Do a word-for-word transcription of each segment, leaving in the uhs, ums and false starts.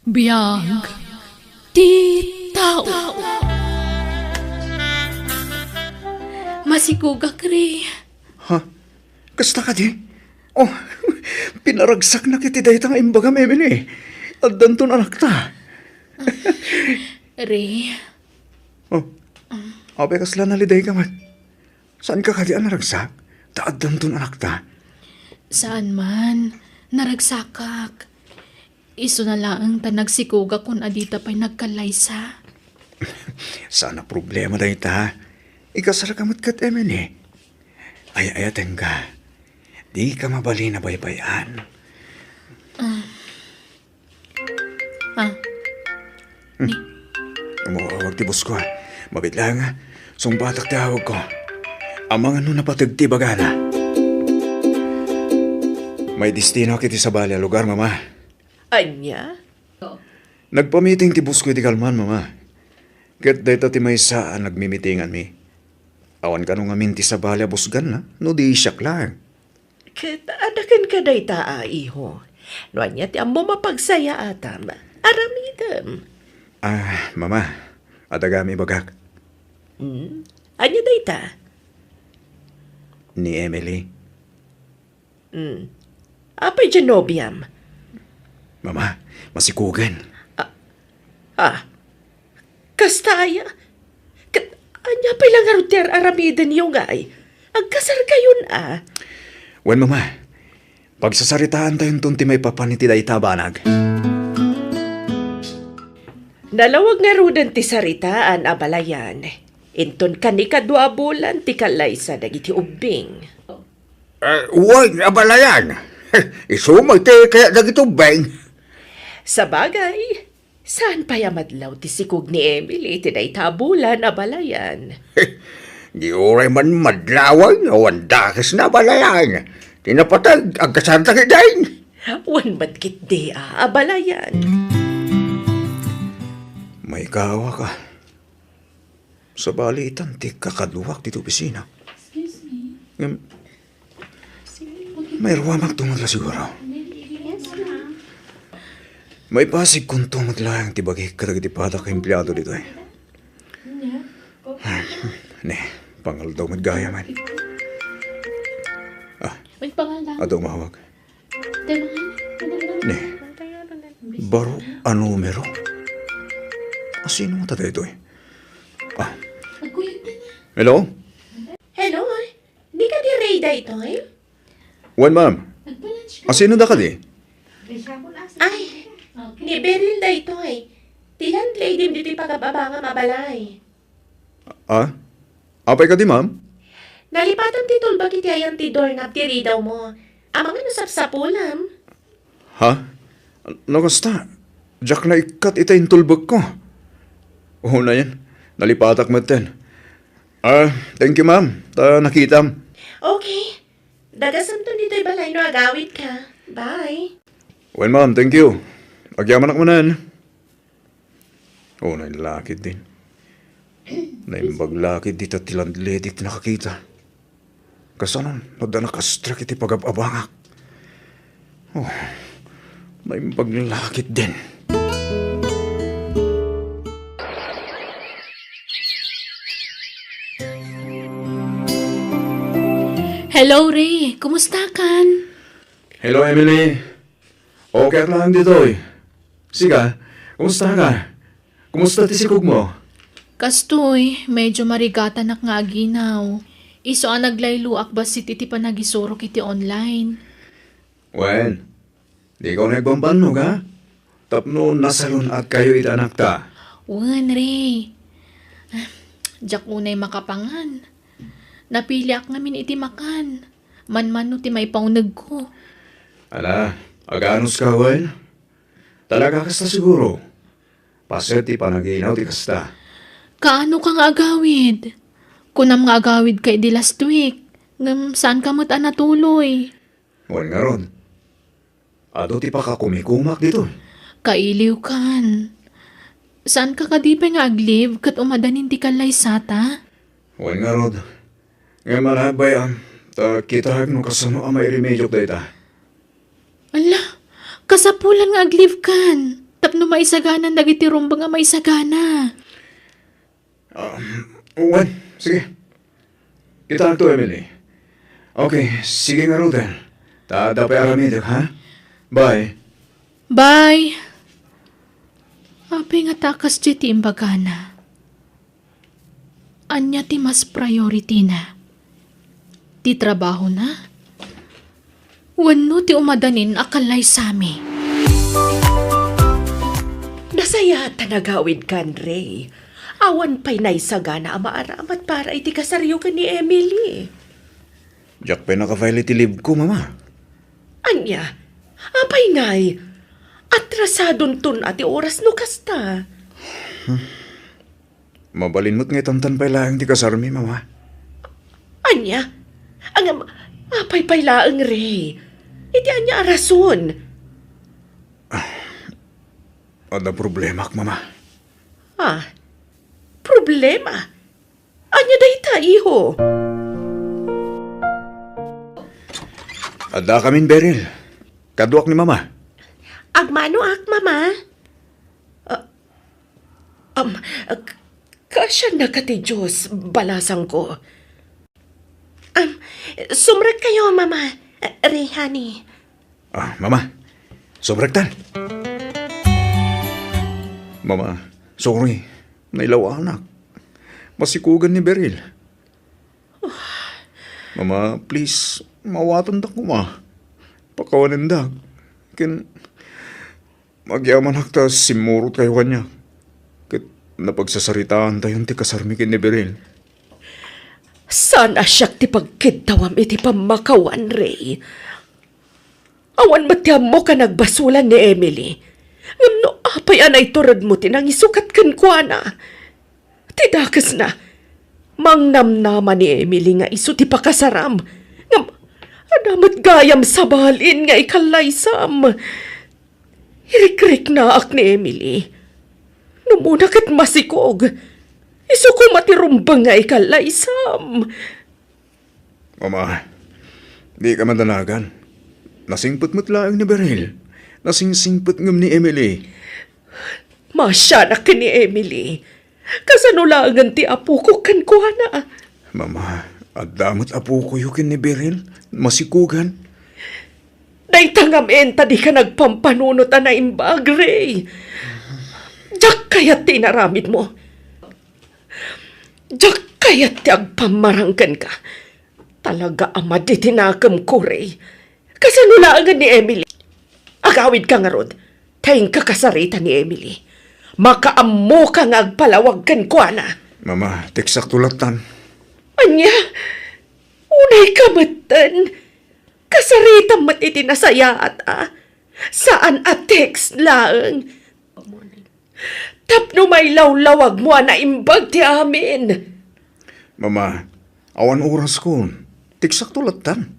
Biag ti tao. Masikugak, Ray. Ha? Kasta kadi? Oh, pinaragsaknak iti dayta nga imbagam, Emily. Addanton anakta. Ray. Oh. Apay kasla nalidayka met? Saanka kadi a naragsak? Ta addanton anakta. Saan man. Naragsakak. Isuna laeng ta nagsikugak kun adita pay nagkallaysa. Saan a problema dayta. Ikasalka met ket Emily. Ay-ayatenka. Dika mabalin a baybay-an. Ah. Ah. Hmm. Ni. Umawag ti boss ko, ah. Mabiit laeng, ah. Sungbatak ti awag ko. Amangan no napateg ti ibagana. May destino iti sabali a lugar, Mama. Ania? Nagpamiting ti boss ko iti kalman, Mama. Ket dayta ti maysa a nagmimitinganmi. Awan kano ngamin ti sabali a busganna, no di siak laeng. Ket adda kenka dayta a iho. No ania ti ammom a pagsayaatam, aramidem. Ah, Mama, adda gayam ibagak. Hmm? Ania dayta? Ni Emily. Hmm. Apay diay nobiam? Mama, masikugen. Ah, ah. Kasta aya? Ket ania pay la ngarud ti ar-aramidenyo ngay? Agkasarkayon a. Wen, Mama, pagsasaritaantayonton ti maipapan iti dayta a banag. Nalawag ngaruden ti saritaan, abalayan. Inton kanikadua a bulan ti kallaysa dagiti ubbing. Eh, wen, abalayan. Isu met ti kayat dagiti ubbing. Sabagay, saan pay a madlaw ti sikog ni Emily iti dayta a bulan, abalayan. Di uray man madlaw, awan dakesna, abalayan. Ti napateg, agkasarda ketdin. Wen met ketdi a, abalayan. Maikawak a. Sabali itan ti kakaduak ditoy opisina. Excuse me. Ngem, mairuamakto met la siguro. Yes, ma'am. Maipasigkonto met laeng ti bagik kadagiti padak a empleado ditoy. Ne, pangaldaw met gayam. Ah, Uy, pangaldaw. Adu umawag. Tengan. Ne. Baro a numero. Asino ngata daytoy? Ah. Hello? Hello? Di kadi Ray daytoy? Wen, ma'am. Asino da kadi? Ay, ni Beryl daytoy. Ti landlady ditoy pagababangam a balay. Ah? Apay kadi, ma'am? Nalipatam ti tulbak iti ayan ti doorknob ti ridawmo. Amangan no sapsapulam. Ha? No kasta, diak naikkat ita intulbekko. Unayen, nalipatak metten. Ah, thank you, ma'am. Ta nakitam. Okay. Dagasemton ditoy balay no agawidka. Bye. Well, ma'am, thank you. Agyamanak manen. Oh, nailakid din. Naimbag lakid dita ti landlady ti nakakita. Kasano, no adda nakastrek iti pagab-abangak? Oh, naimbag lakid din. Hello, Ray. Kumusta kan? Hello, Emily. Okay ak laeng ditoy. Sika, kumusta ka? Kumusta ti sikogmo? Kastoy, medyo marigatanak nga aginaw. Isu a naglayloak bassit iti panagisurok iti online. Wen, dika unay agbambannog, ha? Tapno nasalun-atkayo iti anakta. Wen, Ray. Diak unay makapangan. Napiliak ngamin iti makan. Manmano ti maipaunegko. Ala, aganuska, wen? Talaga kasta siguro. Paset ti panaginaw ti kasta. Kaano ka nga agawid? Kunam nga agawid ka idi last week. Ngem saan ka met a natuloy. Wen ngarud. Adu ti pakakumikumak ditoy. Kailiw kan. Saan ka kadi pay nga ag-leave ket umadanin ti kallaysata? Wen ngarud. Ngem ala, bay-am, ta kitaek no kasano a mairemediok dayta. Ala, kasapulan nga ag-leave kan. Tapno maisagana dagiti rumbeng a maisagana. Ah, wen, sige. Kitaento, Emily. Okay, sige ngaruden. Ta adda pay aramidek, ha? Bye. Bye. Apay ngata a kasdiay ti imbagana? Ania ti mas priority-na? Ti trabahona? Wenno ti umadanin a kallaysami? Nasayaat ta nagawidkan, Ray. Awan pay naisagana a maaramat para iti kasaryo ken ni Emily. Diak pay naka-file iti leave ko, Mama. Ania? Apay ngay? Atrasadonton a ti oras no kasta. Mabalin met nga itantan pay laeng ti kasarmi, Mama. Ania? Ngem, apay pay laeng, Ray? Iti ania a rason? Adda problemak, Mama. Ah, problema? Ania dayta, iho? Addakamin, Beryl. Kaduak ni Mama. Agmanoak, Mama. Ah, um, k-, kaasiannaka ti Dios, balasangko. Um, sumrekkayo, Mama. Ray, honey. Ah, Mama, sumrektan. Mama, sorry. Nailawanak. Masikugan ni Beryl. Mama, please, maawatandak koma. Pakawanendak. Ken agyamanak ta simmurotkayo kaniak. Ket napagsasaritaantayon ti kasarmi ken ni Beryl. Saan a siak ti pagkiddawam iti pammakawan, Ray. Awan met ti ammok a nagbasolan ni Emily. Ngem no apay a naituredmo ti nangisukat kenkuana? Ti dakesna, mangnamnama ni Emily nga isu ti pakasaram. Ngem adda met gayam sabalin nga ikallaysam. Irikriknaak ni Emily. Numona ket masikog. Isu koma ti rumbeng nga ikallaysam. Mama, dika madanagan. Nasingpet met laeng ni Beryl. Nasingsingpet ngem ni Emily. Maasianak ken ni Emily. Kasano laengen ti apoko kenkuana? Mama, adda met apokoyo ken ni Beryl. Masikugan. Dayta ngamin ta dika nagpampanunot a naimbag, Ray. Diak kayat ti inaramidmo. Diak kayat ti agpammarang kenka. Talaga a madi ti nakemko, Ray. Kasano laengen ni Emily? Agawidka ngarud, ta inka kasarita ni Emily. Makaammoka nga agpalawag kenkuana. Mama, teksakto lattan. Ania? Unayka metten? Kasaritam met iti nasayaat a. Saan a text laeng. Tapno mailawlawagmo a naimbag ti amin. Mama, awan oraskon. Teksakto lattan.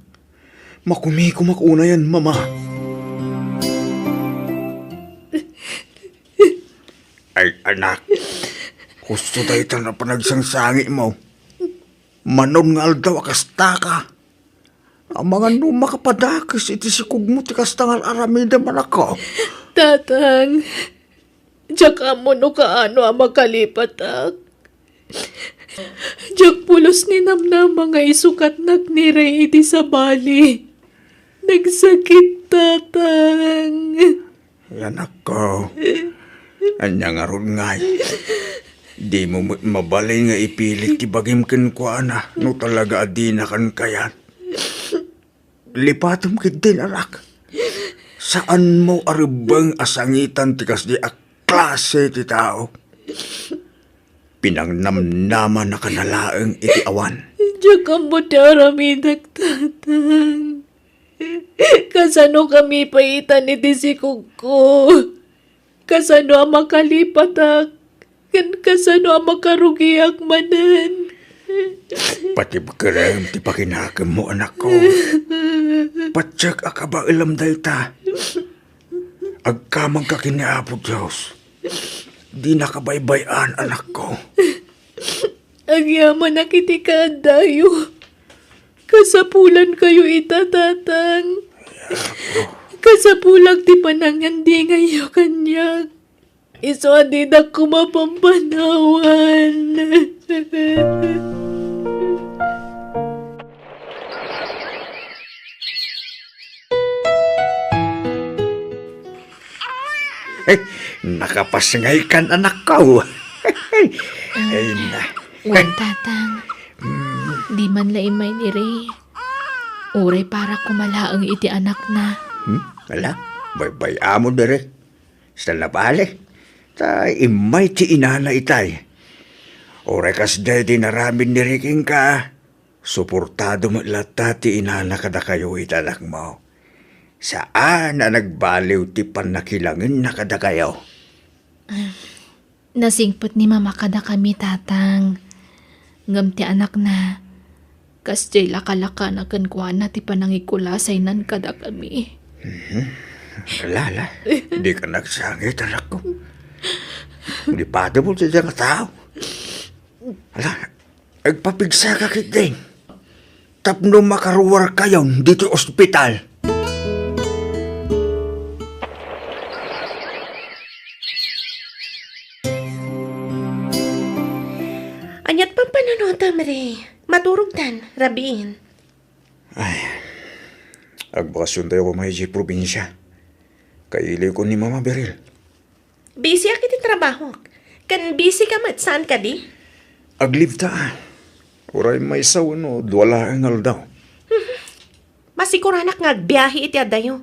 Makumikumak unayen, Mama. Ay, anak. Husto dayta a panagsangsangitmo. Manon nga aldaw a kastaka. Amangan no makapadakes iti sikogmo ti kasta nga ar-aramidem, anakko. Tatang, diak ammo no kaano a makalipatak. Diak pulos ninamnama nga isukatnak ni Ray iti sabali. Nagsakit, Tatang. Ay, anakko, ania ngarud ngay? Dimo met mabalin nga ipilit ti bagim kenkuana no talaga a dinakan kayat. Lipatem ketdin, anak. Saanmo a rebbeng a sangitan ti kasdi a klase ti tao. Pinangnamnamannaka na laeng iti awan. Diak ammo ti aramidek, Tatang. Kasanokami pay itan iti sikogko? Kasano a makalipatak? Ken kasano a makarugiak manen? Patibkerem ti pakinakemmo, anakko. Patiek a kabaelem dayta. Agkamangka ken ni Apo Dios. Dinaka baybay-an, anakko. Agyamanak iti kaaddayo. Kasapulankayo ita, Tatang. Kasapulak ti panangandingayyo kaniak. Isu a dinak koma pampanawan. Nakapasngaykan, anakko. Ay, na. Wen, Tatang. Di man la immay ni Ray. Uray para koma laeng iti anakna. Hmm? Ala, baybay-am diri. Sa nabali, ta immay ti inana itay. Uray kasdiay ti inaramid ni Ray kenka, suportado met latta ti inana kadakayo iti anakmo. Saan a nagbaliw ti pannakilangenna kadakayo. Nasingpet ni Mama kadakami, Tatang. Ngem ti anakna, kasdiay lakalakana kenkuana ti panangikulasaynan kadakami. Mhm. Ala, ala. Dika nagsangit, anakko. Di pati mo ti nga tao. Ala, agpapigsaka ketdin tapno makaruarkayon ditoy ospital. Ania't pampanunotam, Ray? Maturogtan, rabiin. Ay, agbakasiontayo koma idiay probinsia. Kailiwko ni Mama, Beryl. Busyak iti trabahok. Ken busy ka met, saan kadi? Ag-leave ta. Uray maysa wenno dua laeng nga aldaw. Masiguranak nga agbiahe iti adayo.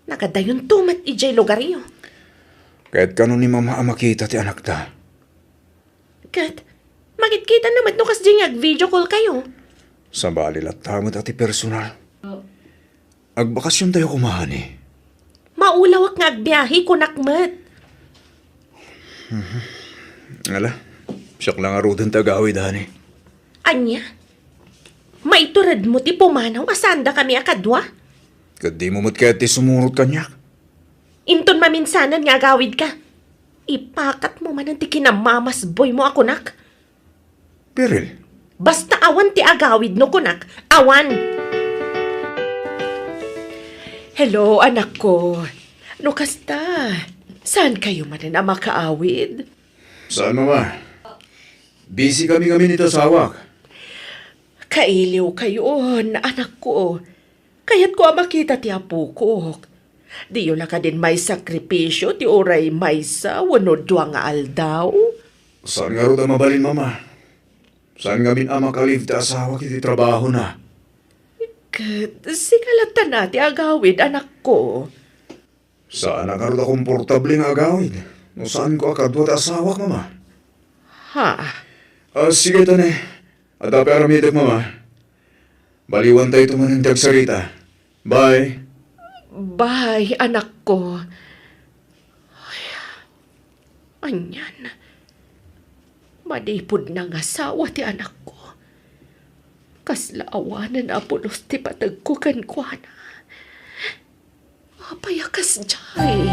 Nagadayonto met idiay lugaryo. Ket kano ni Mama a makita ti anakta? Ket, makitkita na met no kasdiay nga ag-video call kayo. Sabali latta met a ti personal. Agbakasiontayo koma, honey. Maulawak nga agbiahe, kunak met. Mhm. Ala, siak la ngaruden ti agawid, honey. Ania? Maituredmo ti pumanaw a saandakami a kadua? Ket dimo met kayat ti sumurot kaniak? Inton maminsanan nga agawidka, ipakatmo manen ti kinamamasboymo a kunak. Beryl. Basta awan ti agawid no kunak, awan! Hello, anakko. No kasta, saan kayo manen a makaawid? Saan, Mama? Busy kami ngamin iti asawak. Kailiw kayon, anakko. Kayatko a makita ti apokok. Diyo la kadin maisakripisio ti uray maysa wenno dua nga aldaw? Saan ngarud a mabalin, Mama. Saan ngamin a maka-leave ti asawak iti trabahona. Ket sika latta ti agawid, anakko. Saan a ngarud a komportable nga agawid no saanko a kadua ti asawak, Mama. Ha? Ah, sige, tane. Adda pay aramidek, Mama. Baliwantayto manen ti agsarita. Bye. Bye, anakko. Ay, anian. Manipud nangasawa ti anakko. Kasla awanen a pulos ti pategko kenkuana. Apay a kasdiay?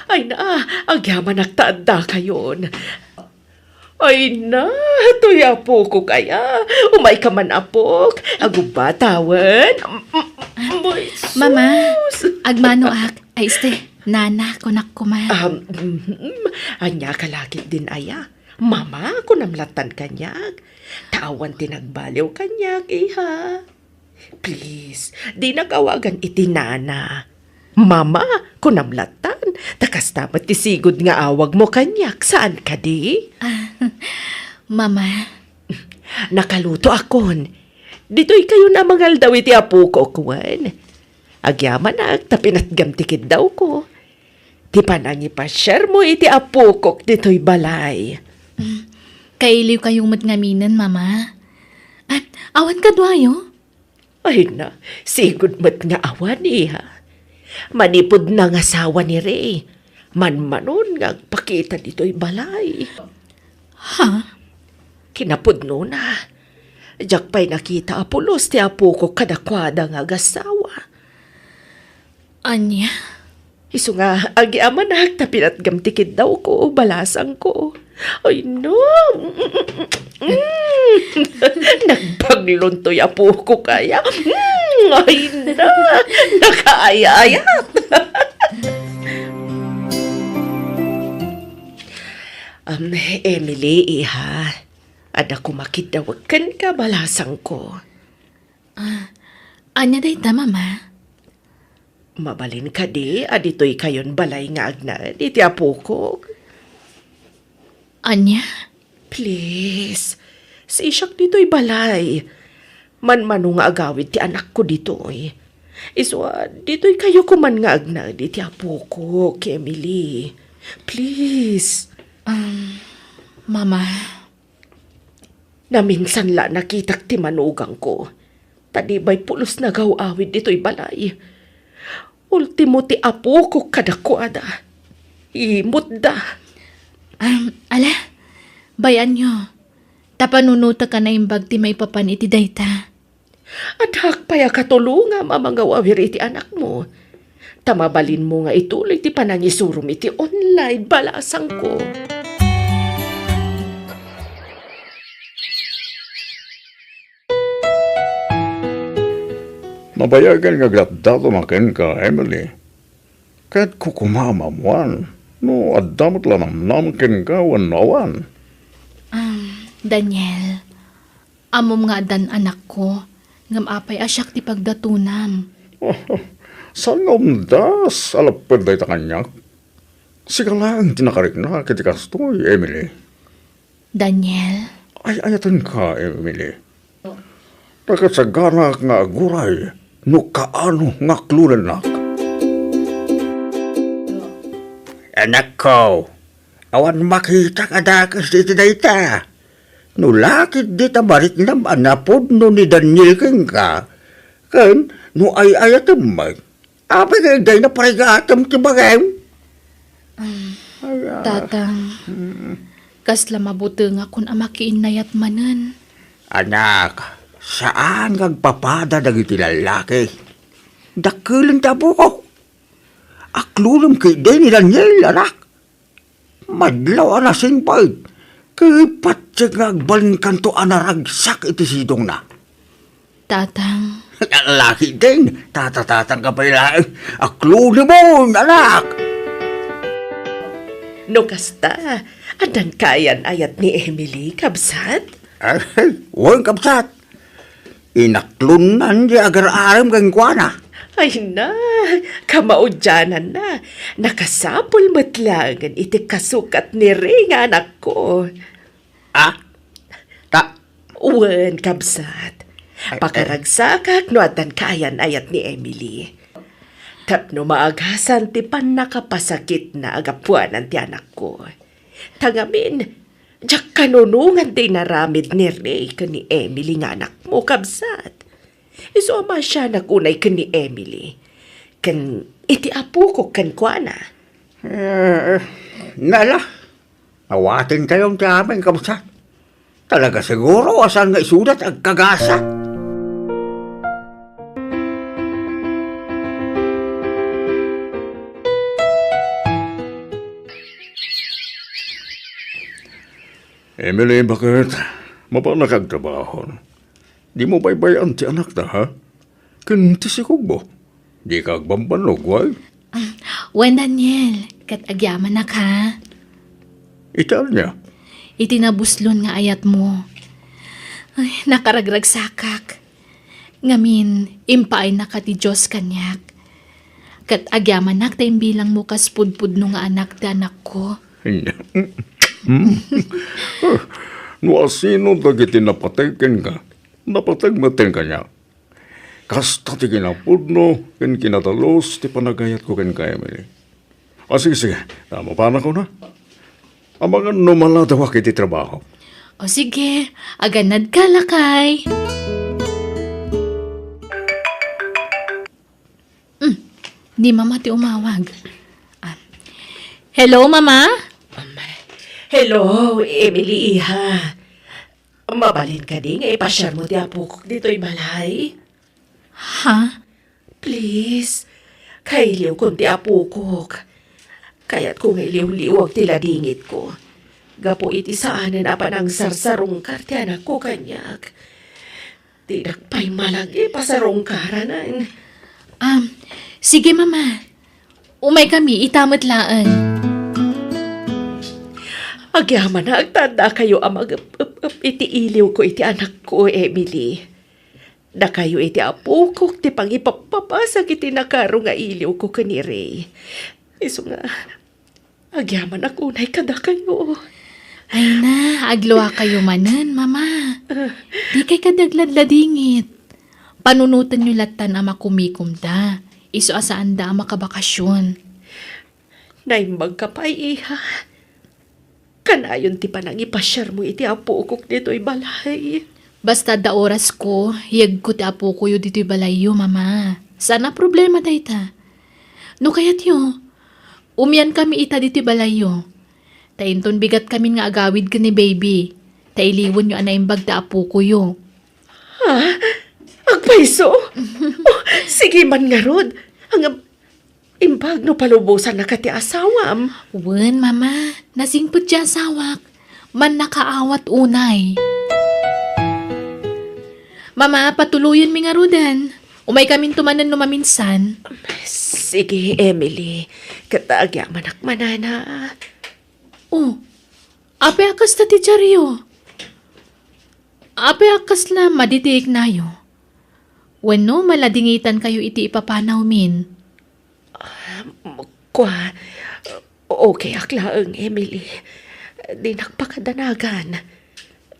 Ay na, agyamanak ta adda kayon. Ay na, toy apokok aya. Umayka man, apok. Agubba tawen. M-, m-, Mama, sus. Agmanoak. Ay, este, nana, kunak koma. Um, mhm. Ania ka lakit din aya? Mama, kunam lattan kaniak. Ta awan ti nagbaliw kaniak, iha. Please, dinak awagan iti nana. Mama, kunam lattan, ta kasta met ti sigud nga awagmo kaniak, saan kadi? Ah, Mama. Nakalutoakon. Ditoy kayon a mangaldaw iti apokok wen. Agyamanak ta pinatgam ti kiddawko. Ti panangipasiarmo iti apokok ditoy balay. Mm. Kailiw kayo met ngaminen, Mama. Ah, awan kaduayo? Ay na, sigud met nga awan, iha. Manipud nangasawa ni Ray, manmanon nga agpakita ditoy balay. Ha? Kinapudnona, diak pay nakita a pulos ti apokok kadakuada nga agasawa. Ania? Isu nga, agyamanak ta pinatgam ti kiddawko, balasangko. Ay, no. Mm. Nagbaglon toy apokok aya. Mm, ay, na. Nakaayayat. Um, Emily, iha, adda kumakiddawek kenka, balasangko. Ah, ania dayta, Mama? Mabalin kadi a ditoy kayon balay nga agnaed iti apokok? Ania? Please, sisiak ditoy balay. Manmano nga agawid ti anakko ditoy. Isu a, ditoy kayo koman nga agnaed iti apokok, Emily. Please. Um, Mama. Naminsan la nakitak ti manugangko. Ta di bay pulos nagaw-awid ditoy balay. Ultimo ti apokok kadakuada. Imutda. Um, ala, bay-anyo. Ta panunotek a naimbag ti maipapan iti dayta. Addaak pay a katulongam a mangawawir iti anakmo. Ta mabalinmo nga ituloy ti panangisurom iti online, balasangko. Nabayagen nga agdatdaton a kenka, Emily. Ket kukumaam a ammoan no adda met la namnama kenka wenno awan. Um, Daniel, ammom nga addan anakko, ngem apay a siak ti pagdatonam? Saan nga umdas a lapped dayta kaniak? Sika laeng ti nakariknak iti kastoy, Emily. Daniel? Ay-ayatenka, Emily. Nakasaganak nga aguray no kaano nga aklolennak. Anakko, awan makitak a dakes iti dayta. No la ketdi ta mariknam a napudno ni Daniel kenka, ken no ay-ayatem met, apay nga dayta parigatem ti bagim? Ay, ah. Tatang, kasla mabutengakon a makiinnayat manen. Anak, saan nga agpapada dagiti lallaki. Dakkelen ti apokok. Aklolem ketdi ni Daniel, anak. Madlaw a nasingpet, ket patiek nga agbalinkanto a naragsak iti sidongna. Tatang. Laki din, tatatatang ka pay laeng. Aklolem, anak! No kasta, addan kayan-ayat ni Emily, kabsat? Ay, wen, kabsat. Inaklonnan ti agar-arem kenkuana. Ay na, kamaudiananna. Nakasapul met laengen iti kasukat ni Rey nga anakko. Ah? Ta- Wen, kabsat. Ay, ay. Pakaragsakak no addan kayan-ayat ni Emily. Tapno maagasan ti pannakapasakitna a gapuanan ti anakko. Ta ngamin, diak kanunongan ti inaramid ni Rey ken ni Emily nga anakmo, kabsat. Isu a maasianak unay ken ni Emily. Ken iti apokok kenkuana. Eh, nala, awaten tayon ti amin, kabsat. Talaga siguro a saan nga isuda ti agkagasa. Emily, baket? Mapanak agtrabaho. Dimo baybay-an ti anakta, ha? Ken ti sikogmo. Dika agbambannog, wen? Ah, wen, Daniel, ket agyamanak, ha? Iti ania? Iti nabuslon nga ayatmo. Ay, nakaragragsakak. Ngamin, impaaynaka ti Dios kaniak. Ket agyamanak ta imbilangmo kas pudpudno nga anak ti anakko. No asino dagiti napateg kenka, napateg met kaniak. Kasta ti kinapudno ken kinadalus ti panagayatko kenka, Emily. O, sige, sige. Mapanakon, ha? Amangan no maladawak iti trabaho. O, sige. Aganadka, lakay. Mm, ni Mama ti umawag. Ah. Hello, Mama? Hello, Emily, iha. Mabalin kadi nga ipasiarmo ti apokok ditoy balay? Ha? Please, kailiwkon ti apokok. Kayatko nga iliwliwag ti ladingitko. Gapu iti saanen a panangsarsarungkar ti anakko kaniak. Dinak pay malagi pasarungkaranen. Um, sige, Mama. Umaykami ita met laeng. Agyamanak ta addakayo a mag-ep-ep-ep iti iliwko iti anakko, Emily. Dakayo iti apokok ti pangipappabasag iti nakaro nga iliwko ken ni Ray. Isu nga, agyamanak unay kadakayo. Ay na, agluakayo manen, Mama. Ah. Dikay kadi agladladingit. Panunotenyo lattan a makumikomda. Isu a saanda a makabakasyon. Naimbagka pay, iha. Kanayon ti panangipasiarmo iti apokok ditoy balay. Basta adda orasko, yegko ti apokoyo ditoy balayyo, Mama. Saan a problema dayta. No kayatyo, umiankami ita ditoy balayyo. Ta inton bigatkamin nga agawid ken ni Baby, ta iliwenyo a naimbag ti apokoyo. Ha? Agpayso? Oh, sige man ngarud. Ang Imbag no palubosannaka ti asawam. Wen, Mama. Nasingpet ti asawak. Mannakaawat unay. Mama, patuloyenmi ngaruden. Umaykaminto manen no maminsan. Sige, Emily. Ket agyamanak manana. Oh, apay a kasta ti diaryo? Apay a kasla madi ti riknayo? Wenno maladingitankayo iti ipapanawmin? Kua, okayak laeng, Emily. Dinak pakadanagan.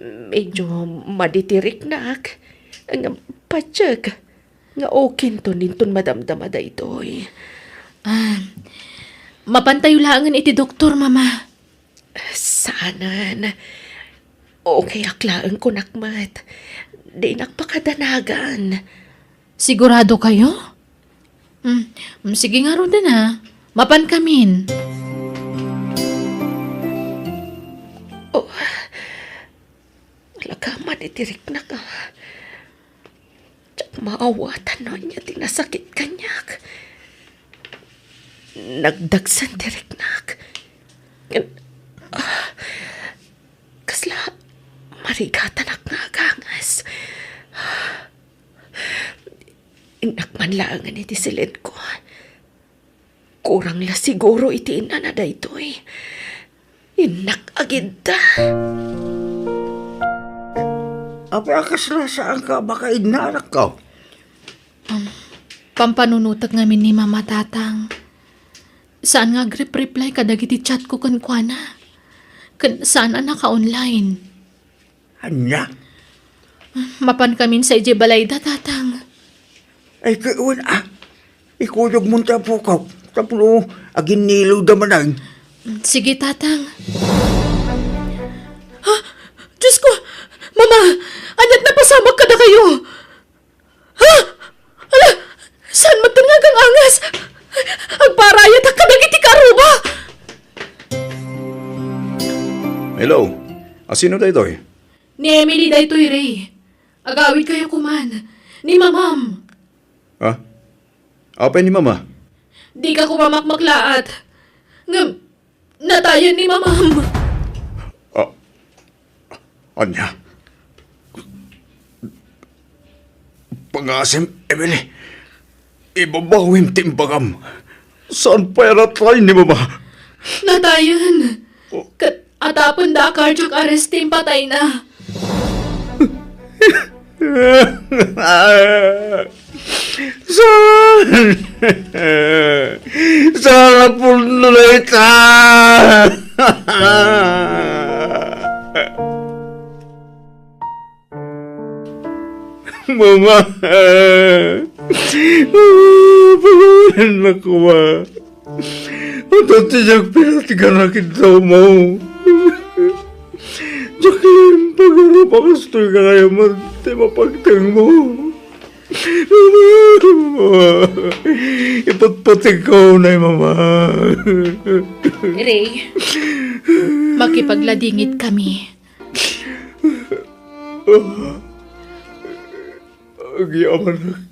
Medyo madi ti riknak. Ngem patiek nga okinton inton madamdama daytoy. Ah, mapantayo laengen iti doktor, Mama. Saanen. Okayak laeng kunak met. Dinak pakadanagan. Sigurado kayo? Mm, mm, sige ngaruden a. Mapankamin. Oh, alagad man iti riknak a. Diak maawatan no ania ti nasakit kaniak. Nagdagsen ti riknak. Ah, kasla marigatanak nga agangas. Innak man laengen iti silenko. Kurang la siguro iti innana daytoy. Innak agidda. Apay a kasla saanka a makainna, anakko? Um, pampanunotek ngamin ni Mama, Tatang. Saan nga agrep-reply kadagiti chatko kenkuana. Ken saan a naka-online. Ania? Mapankamin sa idiay balayda, Tatang. Ay, ket wen a. Ikuyogmon ti apokak tapno aginnilewda manen. Sige, Tatang. Ha? Diyos ko! Mama! Ania't napasamak kadakayo? Ha? Ala, saan met nga agangas? Agparayatak kadagiti karuba! Hello, asino daytoy? Ni Emily daytoy, Ray. Agawidkayo koman. Ni Mamam. Ha? Apay ni Mama? Dika koma makmaklaat. Ngem, natayen ni Mamam. Ah, ania? Pangasim, Emily. Ibabawim ti imbagam. Saan pay a natay ni Mama? Natayen. Oh. Ket atapenda a cardiac arrest ti impatayna. Saan? Saan a pudno dayta? Mama! Pagawanan koma. Adu ti diak pinatgan a kidawmo. Diak laeng pagarup a kastoy nga nayaman ti mapagtengmo. Ipatpategko unay, Mama. Ray, makipagladingit kami. Agyamanak,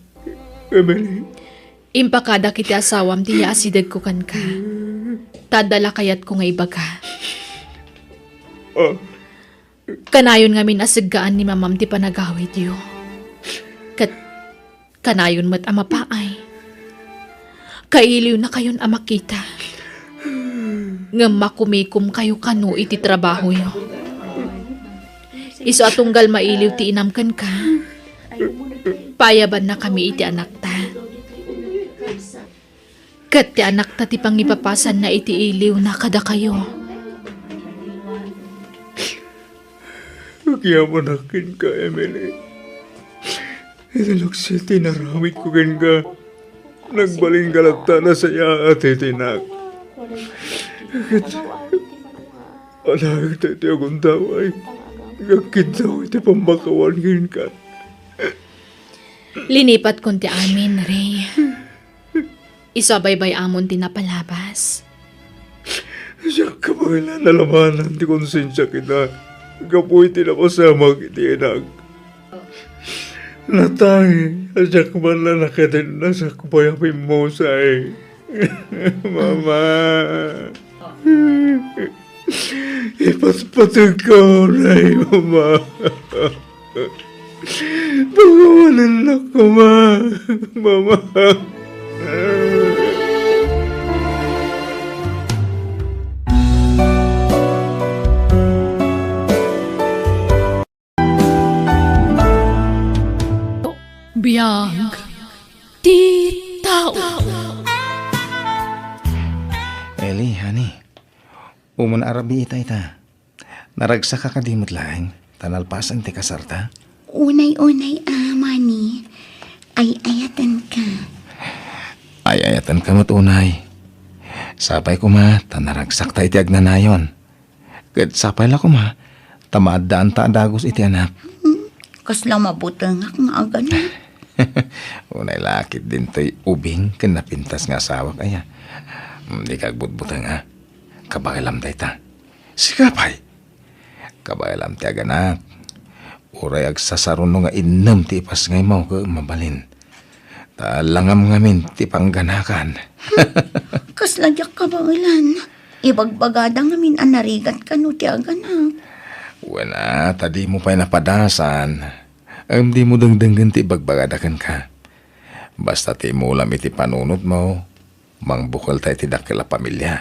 Emily. Impakadak iti asawam ti yaasidegko kenka. Ta adda la kayatko nga ibaga. Ah. Kanayon ngamin a seggaan ni Mamam ti panagawidyo. Ket kanayon met a mapaay. Kailiwnakayon a makita. ngem makumikomkayo kano iti trabahoyo. Isu a tunggal mailiw ti inam kenka, paayabannakami iti anakta. Ket ti anakta ti pangipapasanna iti iliwna kadakayo. Agyamanak kenka, Emily. Iti lukso ti inaramidko kenka, nagbalin ka latta a nasayaat iti inak. Ket alaek daytoy a gundaway nga agkiddaw iti pammakawan kenka. Linipatkon ti amin, Ray. Isu a baybay-amon ti napalabas. Diak kabaelan a labanan ti konsensiak ita gapu iti napasamak iti inak. Natay a diak man la nakadenna sakbay a pimmusay. Mama. Ipatpategka unay, Mama. Pakawanennak koma, Mama. Biag ti tao. Eli, honey, umuna a rabii ita. Naragsaka kadi met laeng ta nalpasen ti kasarta? Unay-unay a, Manny. Ay-ayatenka. Ay-ayatenka met unay. Sapay koma ta naragsakta iti agnanayon. Ket sapay la koma ta maaddaanta a dagus iti anak. Hmm, kasla mabutengak nga agana. Unay la ket dintoy ubing ken napintas nga asawak aya. Hmm, dika agbutbuteng a. Kabaelam dayta. Sika pay. Kabaelam ti aganak. Uray agsasaruno nga innem ti ipasngaymo ket mabalin. Ta langam ngamin ti pangganakan. Kasla diak kabaelan. Ibagbagada ngamin a narigat kano ti aganak. Wen a, ta dimo pay napadasan. Ngem dimo dengdenggen ti ibagbagada kenka. Basta ti imulam iti panunotmo, mangbukelta iti dakkel a pamilia.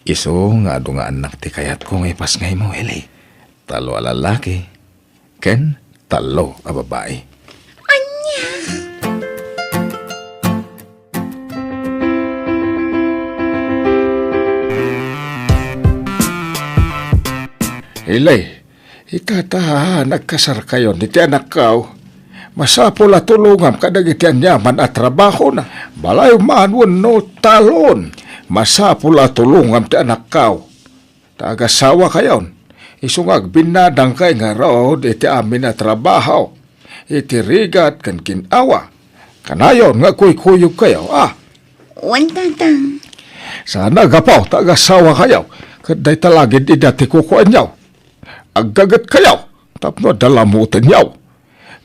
Isu nga adu nga annak ti kayatko nga ipasngaymo, Eli. Tallo a lallaki ken tallo a babai. Ania? Eli, ita ta nagkasarkayon iti anakko. Masapul a tulongam kadagiti aniaman a trabahona. Balay man wenno talon. Masapul a tulongam ti anakko. Ta agasawakayon. Isu nga agbinnadangkay ngarud iti amin a trabaho. Iti rigat ken gin-awa. Kanayon nga kuykuyogkayo, a? Wen, Tatang. Saan a gapu ta agasawakayo, ket dayta la gid ida ti kukuenyo. Aggagetkayo tapno adda lamutenyo.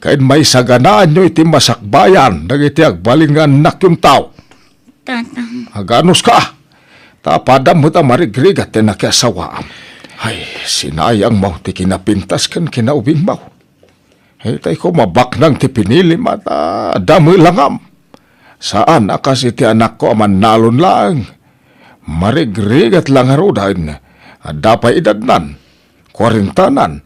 Ken maisaganaanyo iti masakbayan dagiti agbalin nga annakyon tao. Tatang. Aganuska, ta apadam met a marigrigat ti nakiasawaam. Ay, sinayangmo ti kinapintas ken kinaubingmo. Itay koma baknang ti pinilim a ta adda met langam. Saan a kas iti anakko a mannalon laeng. Marigrigat la ngaruden, adda pay edadnan, kuarentanan.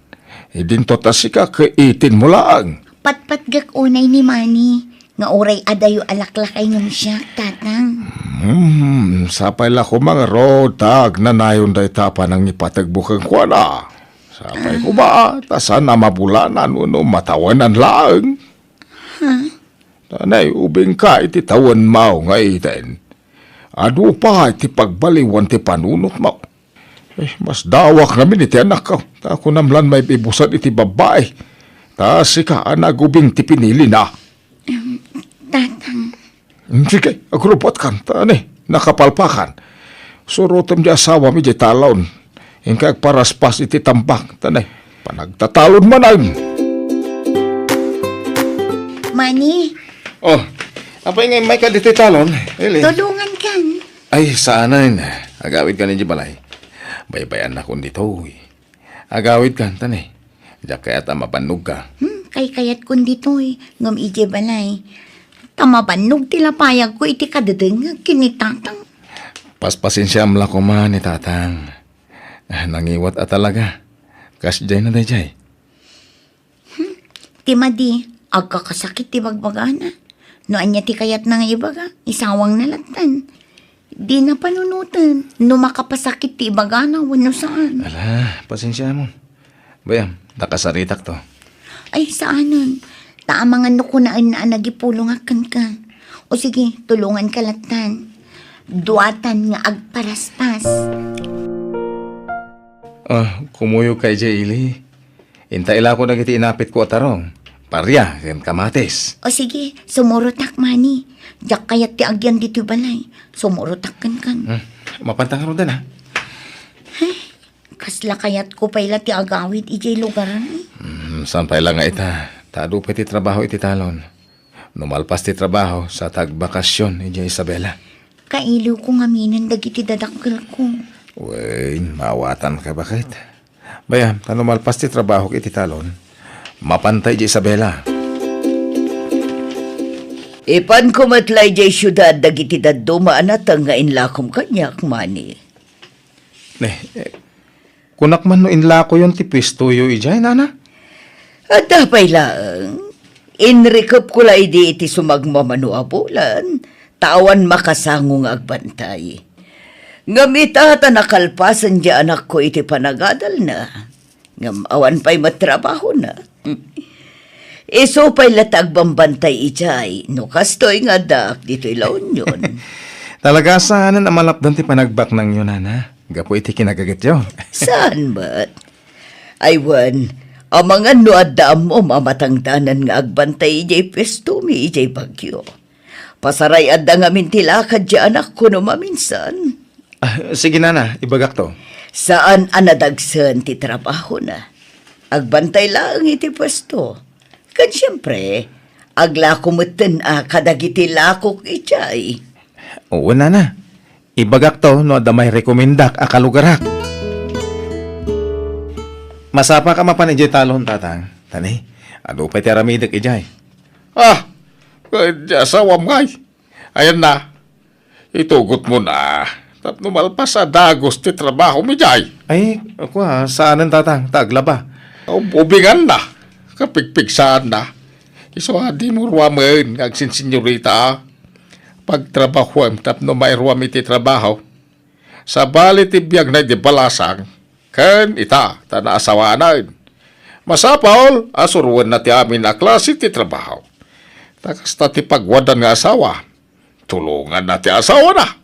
Idinto ta sika ket eighteen mo laeng. Patpatgek unay ni Manny nga uray adayo a laklakay ngem siak, Tatang. Hmm, sapay la koma ngarud ta agnanayon dayta a panangipategmo kenkuana. Sapay koma, ta saan a mabulanan wenno matawenan laeng. Ha? Ta nay, ubingka iti tawenmo nga eighteen. Adu pay ti pagbaliwan ti panunotmo. Eh, masdawak ngamin iti anakko. Ta kunam lan maibusad iti babbai. Ta sika a nagubing ti pinilina. Em, Tatang. Mm, sige, agrupatkan. Ta ni, nakapalpakan. Surotem ti asawam iti talon. Inka agparaspas iti tambak. Ta ni, panagtatalon manen. Manny. Oh, apay nga immayka ditoy talon, Eli? Tulongankan. Ay, saanen. Agawidkan idiay balay. Baybayannakon ditoy. Agawidkan, ta ni. Diak kayat a mabannogka. Hmm, kaykayatkon ditoy, ngem idiay balay. Ta mabannog ti lapayagko iti kadedengngeg ken ni Tatang. Paspasensiaam la koma ni Tatang. Ah, nangiwat a talaga. Kasdiay na daydiay. Hmm, ti madi, agkakasakit ti bagbagana. No ania ti kayatna nga ibaga, isawangna lattan. Dina panunoten no makapasakit ti ibagana wenno saan. Ala, pasensiamon. Bay-am, ta kasaritakto. Ay, saanen. Ta amangan no kunaenna a nagipulongak kenka. O sige, tulonganka lattan. Duatan nga agparaspas. Ah, kumuyogka idiay ili. Inta ilako dagiti inapitko a tarong, paria, ken kamatis. O sige, sumurotak, Mani. Diak kayat ti agyan ditoy balay. Sumurotak kenkan. Hmm, mapanta ngaruden, ha? Ay, kasla kayatko pay la ti agawid idiay lugarmi. Hmm, saan pay la nga ita? Ta adu pay ti trabaho iti talon. No malpas ti trabaho, sa ta agbakasyon idiay Isabela. Kailiwko ngaminen dagiti dadakkelko. Wen, maawatanka, baket. Bay-am, ta no malpas ti trabahok iti talon, mapanta idiay Isabela. Ipanko met la idiay siudad dagiti dadduma a nateng nga inlakom kaniak, Mani. Ne, eh, kunak man no inlakoyon ti puestoyo idiay, nana? Adda pay laeng. Inrikepko la idi iti sumagmamano a bulan, ta awan makasango nga agbantay. Ngem ita ta nakalpasen ti anakko iti panagadalna, ngem awan pay met trabahona. Isu pay la ti agbambantay idiay, no kastoy nga addaak ditoy La Union. Talaga saanen a malapdan ti panagbaknangyo, nana, gapu iti kinagigetyo. Saan met? Ay wen, amangan no adda ammom a matangdanan nga agbantay idiay puestomi idiay Baguio. Pasaray-adda ngamin ti lakad ti anakko no maminsan. Ah, sige, nana, ibagakto. Saan a nadagsen ti trabahona. Agbantay laeng iti puesto. Ken siempre, aglako metten a kadagiti lakok idiay. Oo, nana. Ibagakto no adda mairekomendak a kalugarak. Masapaka mapan idiay talon, Tatang. Tani, adu pay ti aramidek idiay. Ah, ket ti asawam ngay. Ayanna, itugotmo na. Tapno malpas a dagus ti trabahom idiay. Ay, kua, saanen, Tatang, ta aglaba. Ub-, ubinganna, kapigpigsaanna. Isu a dimo ruamen nga agsinsinyorita. Pagtrabahuem tapno mairuam iti trabaho. Sabali ti biagna idi balasang, ken ita, ta naasawanan. Masapul a suroenna ti amin a klase ti trabaho. Ta kasta ti pagwaddan nga asawa, tulonganna ti asawana.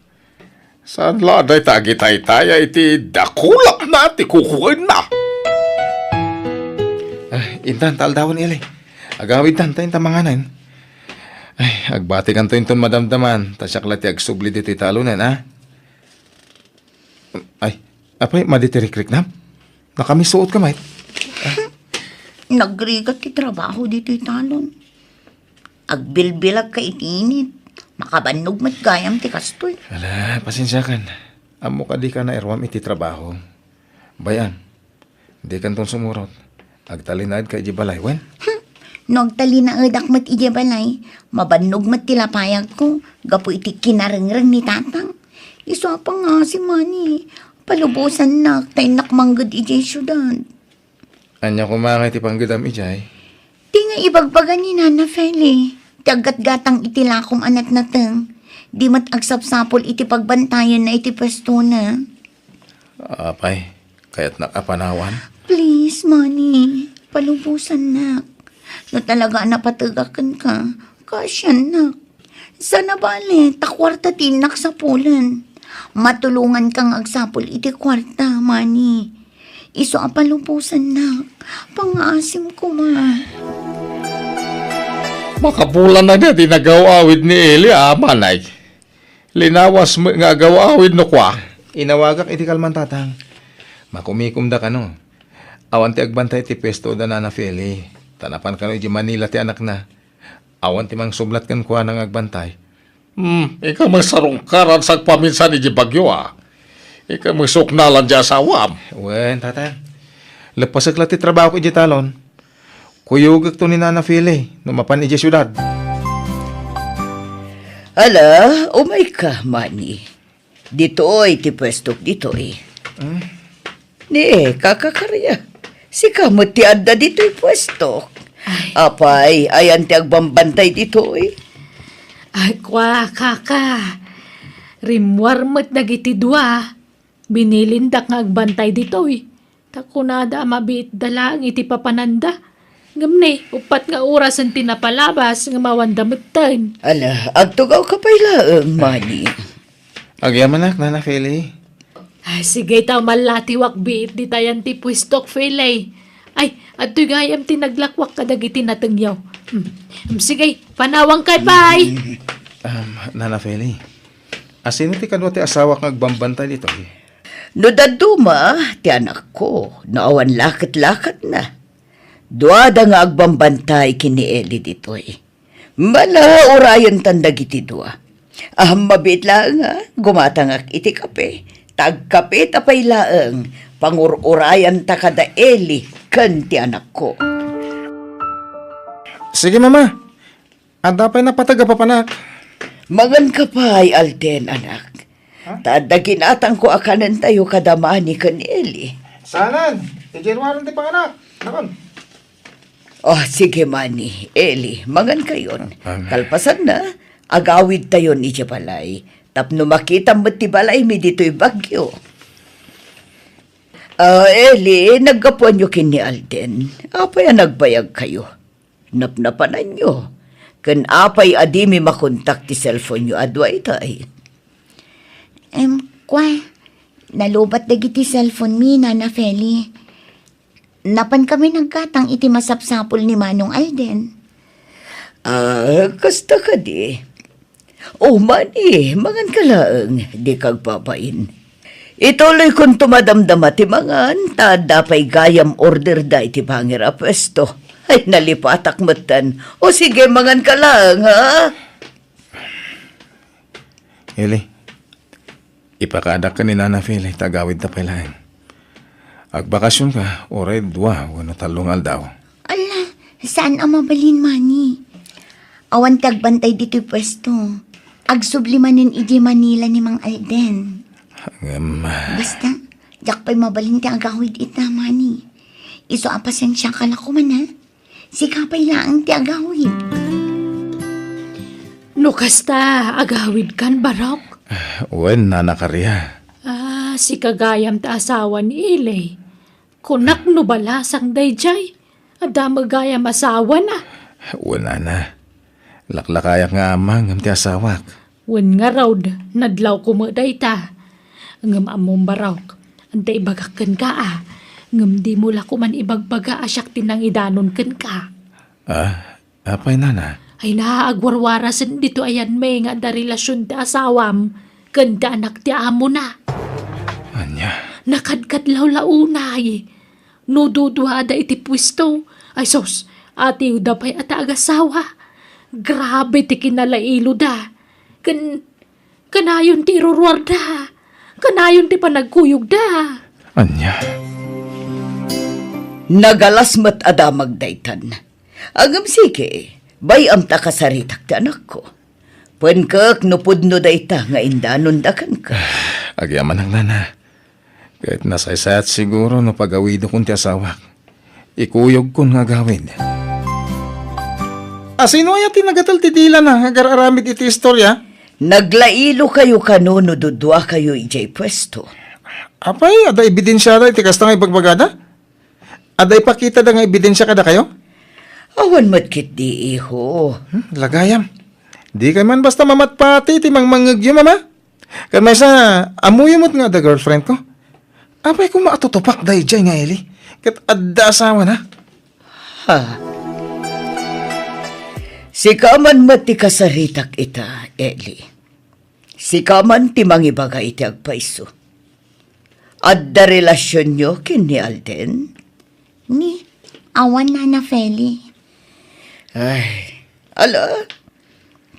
Saan la dayta agitaytaya iti dakulapna ti kukuenna? Ah, intan, ta aldawen, Eli. Agawidtan, ta inta manganen. Ay, agbatikanto inton madamdaman, ta siak la ti agsubli ditoy talonen, a? Ay, apay, madi ti rikriknam? Nakamisuotka met? Nagrigat ti trabaho ditoy talon. Agbilbilagka iti init. Makabannog met gayam ti kastoy. Ala, pasensiakan. Ammok a dika nairuam iti trabaho. Bay-am, dikanton sumurot. Agtalinaedka idiay balay, wen? Hmm. No agtalinaedak met idiay balay, mabannog met ti lapayagko gapu iti kinarengreng ni Tatang. Isu a pangngaasim, Mani, palubosannak ta innak mangged idiay siudad. Ania koma nga iti panggedam idiay? Ti nga ibagbaga ni Nana Feli, ti aggatgatang iti lakom a natnateng, di met agsapsapul iti pagbantayanna iti puestona. Apay, kayatnak a panawan? Please, Mani, palubosannak. No talaga a napategak kenka, kaasiannak. Saan a bale, ta kuarta ti innak sapulen. Matulonganka nga agsapul iti kuarta, Mani. Isu a palubosannak. Pangngaasim koma. Makabulan na di nagaw-awid ni Eli, a, Manay. Linawas met nga agaw-awid no kua. Inawagak iti kalman, Tatang. Makumikomda kano. Awan ti agbantay iti puesto da Nana Feli. Ta napan kano iti Manila ti anakna. Awan ti mangsublat kenkuana nga agbantay. Hmm, ika met sarungkaran sagpaminsan iti bagyo, a. Ika met suknalan ti asawam. Wen, Tatang. Leppasek la ti trabahok iti talon. Kuyogekto ni Nana Feli no mapan idiay siudad. Ala, umayka, Mani. Ditoy ti puestok ditoy. Hmm? Ni, kaka Karia, sika met ti adda ditoy puestok. Ay. Apay, ayan ti agbambantay ditoy? Ay, kua, kaka. Rimmuar met dagiti dua. Binilindak nga agbantay ditoy. Ta kunada a mabiitda laeng iti papananda. Ngem ne, uppat nga orasen ti napalabas nga mawanda metten. Ala, agtugawka pay laeng, Mani. Agyamanak, Nana Feli. Ah, sige, ta mallatiwak biit ditayan ti puestok, Feli. Ay, adtoy gayam ti naglakwak kadagiti natengyo. Hmm. Hmm, sige, panawangkay pay. Um, Nana Feli, asino ti kadua ti asawak nga agbambantay ditoy? No dadduma ti anakko, no awan laket-laketna. Duada nga agbambantay ken ni Eli ditoy. Mala, urayentan dagiti dua. Ahem, mabiit laeng a gumatangak iti kape. Ta agkapeta pay laeng, pangur-urayanta kada Eli ken ti anakko. Sige, Mama. Adda pay napateg a papanak. Manganka pay, Alden, anak. Ha? Ta adda ginatangko a kanentayo kada Mani ken Eli. Saanen, idiay ruaren ti panganak. Nakon. Oh, sige, Mani, Eli, mangankayon. Ah. Kalpasanna, agawidtayon idiay balay. Tapno makitam met ti balaymi ditoy Baguio. Ah, Eli, naggapuanyo ken ni Alden. Apay a nagbayagkayo? Napnapananyo. Ken apay a dimi makontak ti cellphone-yo a dua itay? Em, kua, nalubat dagiti cellphone-mi, Nana Feli. Napankami naggatang iti masapsapul ni Manong Alden. Ah, kasta kadi. O, Mani, manganka laeng, dika agbabain. Ituloykonto madamdama ti mangan, ta adda pay gayam orderda iti bangir a puesto. Ay, nalipatak metten. O sige, manganka laeng, ha? Eli, ipakaadak ken ni Nana Feli ta agawidta pay laeng. Agbakasionka, uray dua wenno tallo nga aldaw. Ala, saan a mabalin, Mani? Awan ti agbantay ditoy puesto. Agsubli manen idiay Manila ni Mang Alden. Ngem, ah, basta, diak pay mabalin ti agawid ita, Mani. Isu a pasensiaka la koma, ha? Sika pay laeng ti agawid. No kasta, agawidkan, Barok? Wen, Nana Karia. Ah, sika gayam ti asawa ni Eli. Kunak no balasang daydiay. Adda met gayam asawana. Wen, Nana. Laklakayak nga ama ngem ti asawak. Wen ngarud, nadlawko met dayta. Ngem ammom, Barok, adda ibagak kenka a, ngem dimo la koman ibagbaga a siak ti nangidanon kenka. Ah, apay, Nana? Ay, naagwarwarasen ditoy a yanmi nga adda relasion ti asawam ken ti anak ti amona. Ania? Nakadkadlaw la unay. No duduaada iti puesto, ay sus, atiwda pay a ti agasawa. Grabe ti kinalailoda. Ken, kanayon ti iruruarda. Kanayon ti panagkuyogda. Ania? Nagalas met a damag daytan. Ngem sige, bay-am ta kasaritak ti anakko. Penkek no pudno dayta nga indanonda kenka. Agyamanak, Nana. Ket nasaysayat siguro no pagawidokon ti asawak. Ikuyogkon nga agawid. Asino aya ti nagatel ti dilana nga agar-aramid iti istoria? Naglailokayo kano no duduakayo idiay puesto? Apay, adda ebidensiada iti kasta nga ibagbagada? Adda ipakitada nga ebidensia kadakayo? Awan met ketdi, iho. Hmm, lagayam. Dikay man basta mamatpati iti mangmangngegyo, Mama. Ket maysa, ammoyo met nga adda girlfriend ko. Apay koma a tutupak daydiay nga Eli? Ket adda asawana? Ha? Sika man met ti kasaritak ita, Eli. Sika man ti mangibaga iti agpayso. Adda relasionyo ken ni Alden? Ni, awan, Nana Feli. Ay, ala,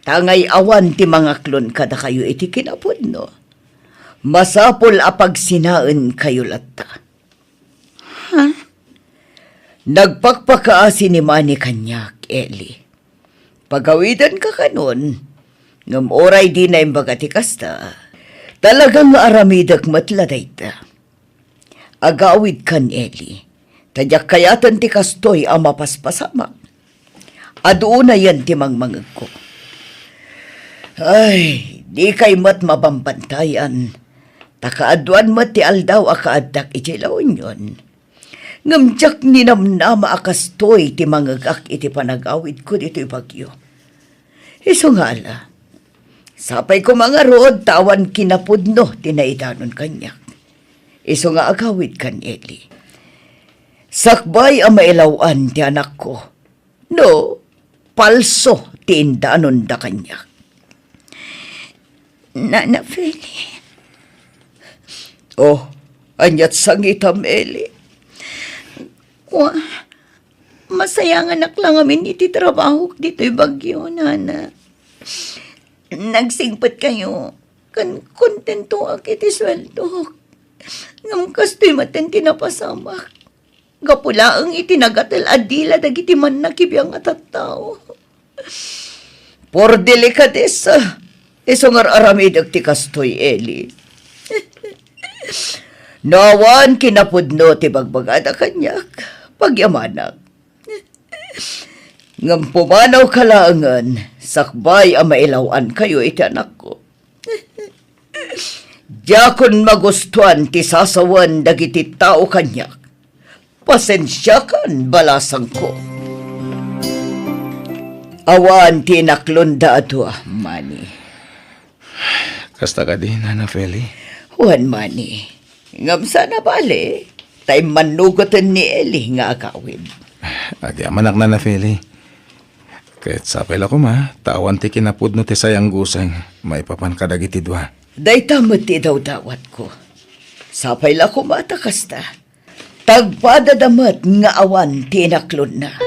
ta ngay-awan ti mangaklon kadakayo iti kinapudno. Masapul a pagsinaenkayo latta. Ha? Nagpakpakaasi ni Manny kaniak, Eli. Pagawidanka kanon, ngem uray dina imbaga ti kasta, Talaga nga aramidek met la dayta. Agawidkan, Eli, ta diak kayaten ti kastoy a mapaspasamak. Adu unayen ti mangmangegko. Ay, dikay met mabambantayan, ta kaaduan met ti aldaw a kaaddak idiay La Union. Ngem diak ninamnama a kastoy ti mangegak iti panagawidko ditoy Baguio. Isu nga ala, sapay koma ngarud ta awan kinapudno ti naidanon kaniak. Isu nga agawidkan, Eli. Sakbay a mailaw-an ti anakko. No, palso ti indanonda kaniak. Nana Feli. Oh, ania't sangitam, Eli? Kua, masayanganak la ngamin iti trabahok ditoy Baguio, Nana. Nagsigpetkayo, ken kontentoak iti sueldok. Ngem kastoy maten ti napasamak. Gapu laeng iti nagatel a dila dagiti mannakibiang a tattao. Por delikadesa, isu nga ar-aramidek ti kastoy, Eli. No awan kinapudno ti bagbagada kaniak, pagyamanak. Ngem pumanawka laengen, sakbay a mailaw-ankayo iti anakko. Diakon magustuan ti sasawen dagiti tao kaniak. Pasensiakan, balasangko. Awan ti inaklonda a dua, Manny. Kasta kadi, Nana Feli? Wen, Manny. Ngem saan a bale, ta immannugoten ni Eli nga agawid. Agyamanak, Nana Feli. Ket sapay la koma, ta awan ti kinapudno ti sayanggusen maipapan kadagiti dua. Dayta met ti idawdawatko. Sapay la koma ta kasta. Tagpadada met nga awan ti inaklonna.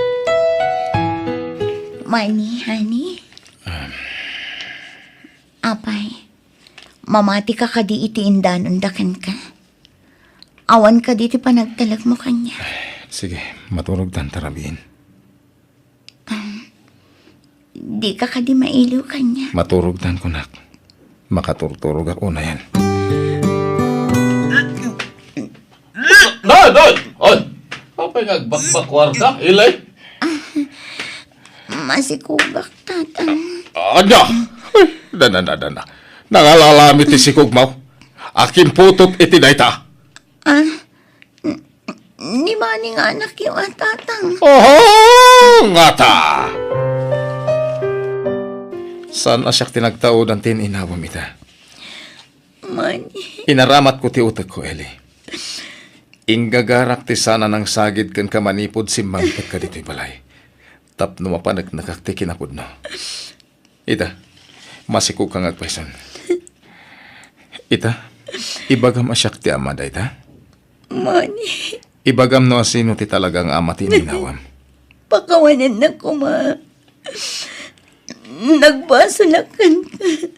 Manny, honey? Apay, mamatika kadi iti indanonda kenka? Awan kadi ti panagtalekmo kaniak? Sige, maturogtan ta rabiin. Dika kadi mailiw kaniak? Maturogtan, kunak. Makaturturogak unayen. Nay, nay! Ay! Apay nga agbakbakuarka, Eli? Masikugak, Tatang. Ania? Ay, dana, dana, dana. Nangalalami ti sikugmo. Akin putot iti dayta. Ah, n-, ni Manny nga anakyo a, Tatang. Oho, ngata! Saan a siak ti nagtaudan ti in-inawam ita? Manny. Inaramatko ti utekko, Eli. Inggagarak ti saan a nangsagid kenka manipud simmangpetka ditoy balay. Tapno mapaneknekak ti kinapudno. Ita, masikugka nga agpayson. Ita, ibagam a siak ti ama dayta? Manny. Ibagam no asino ti talaga nga ama ti in-inawam. Pakawanennak koma. Nagbasolak kenka.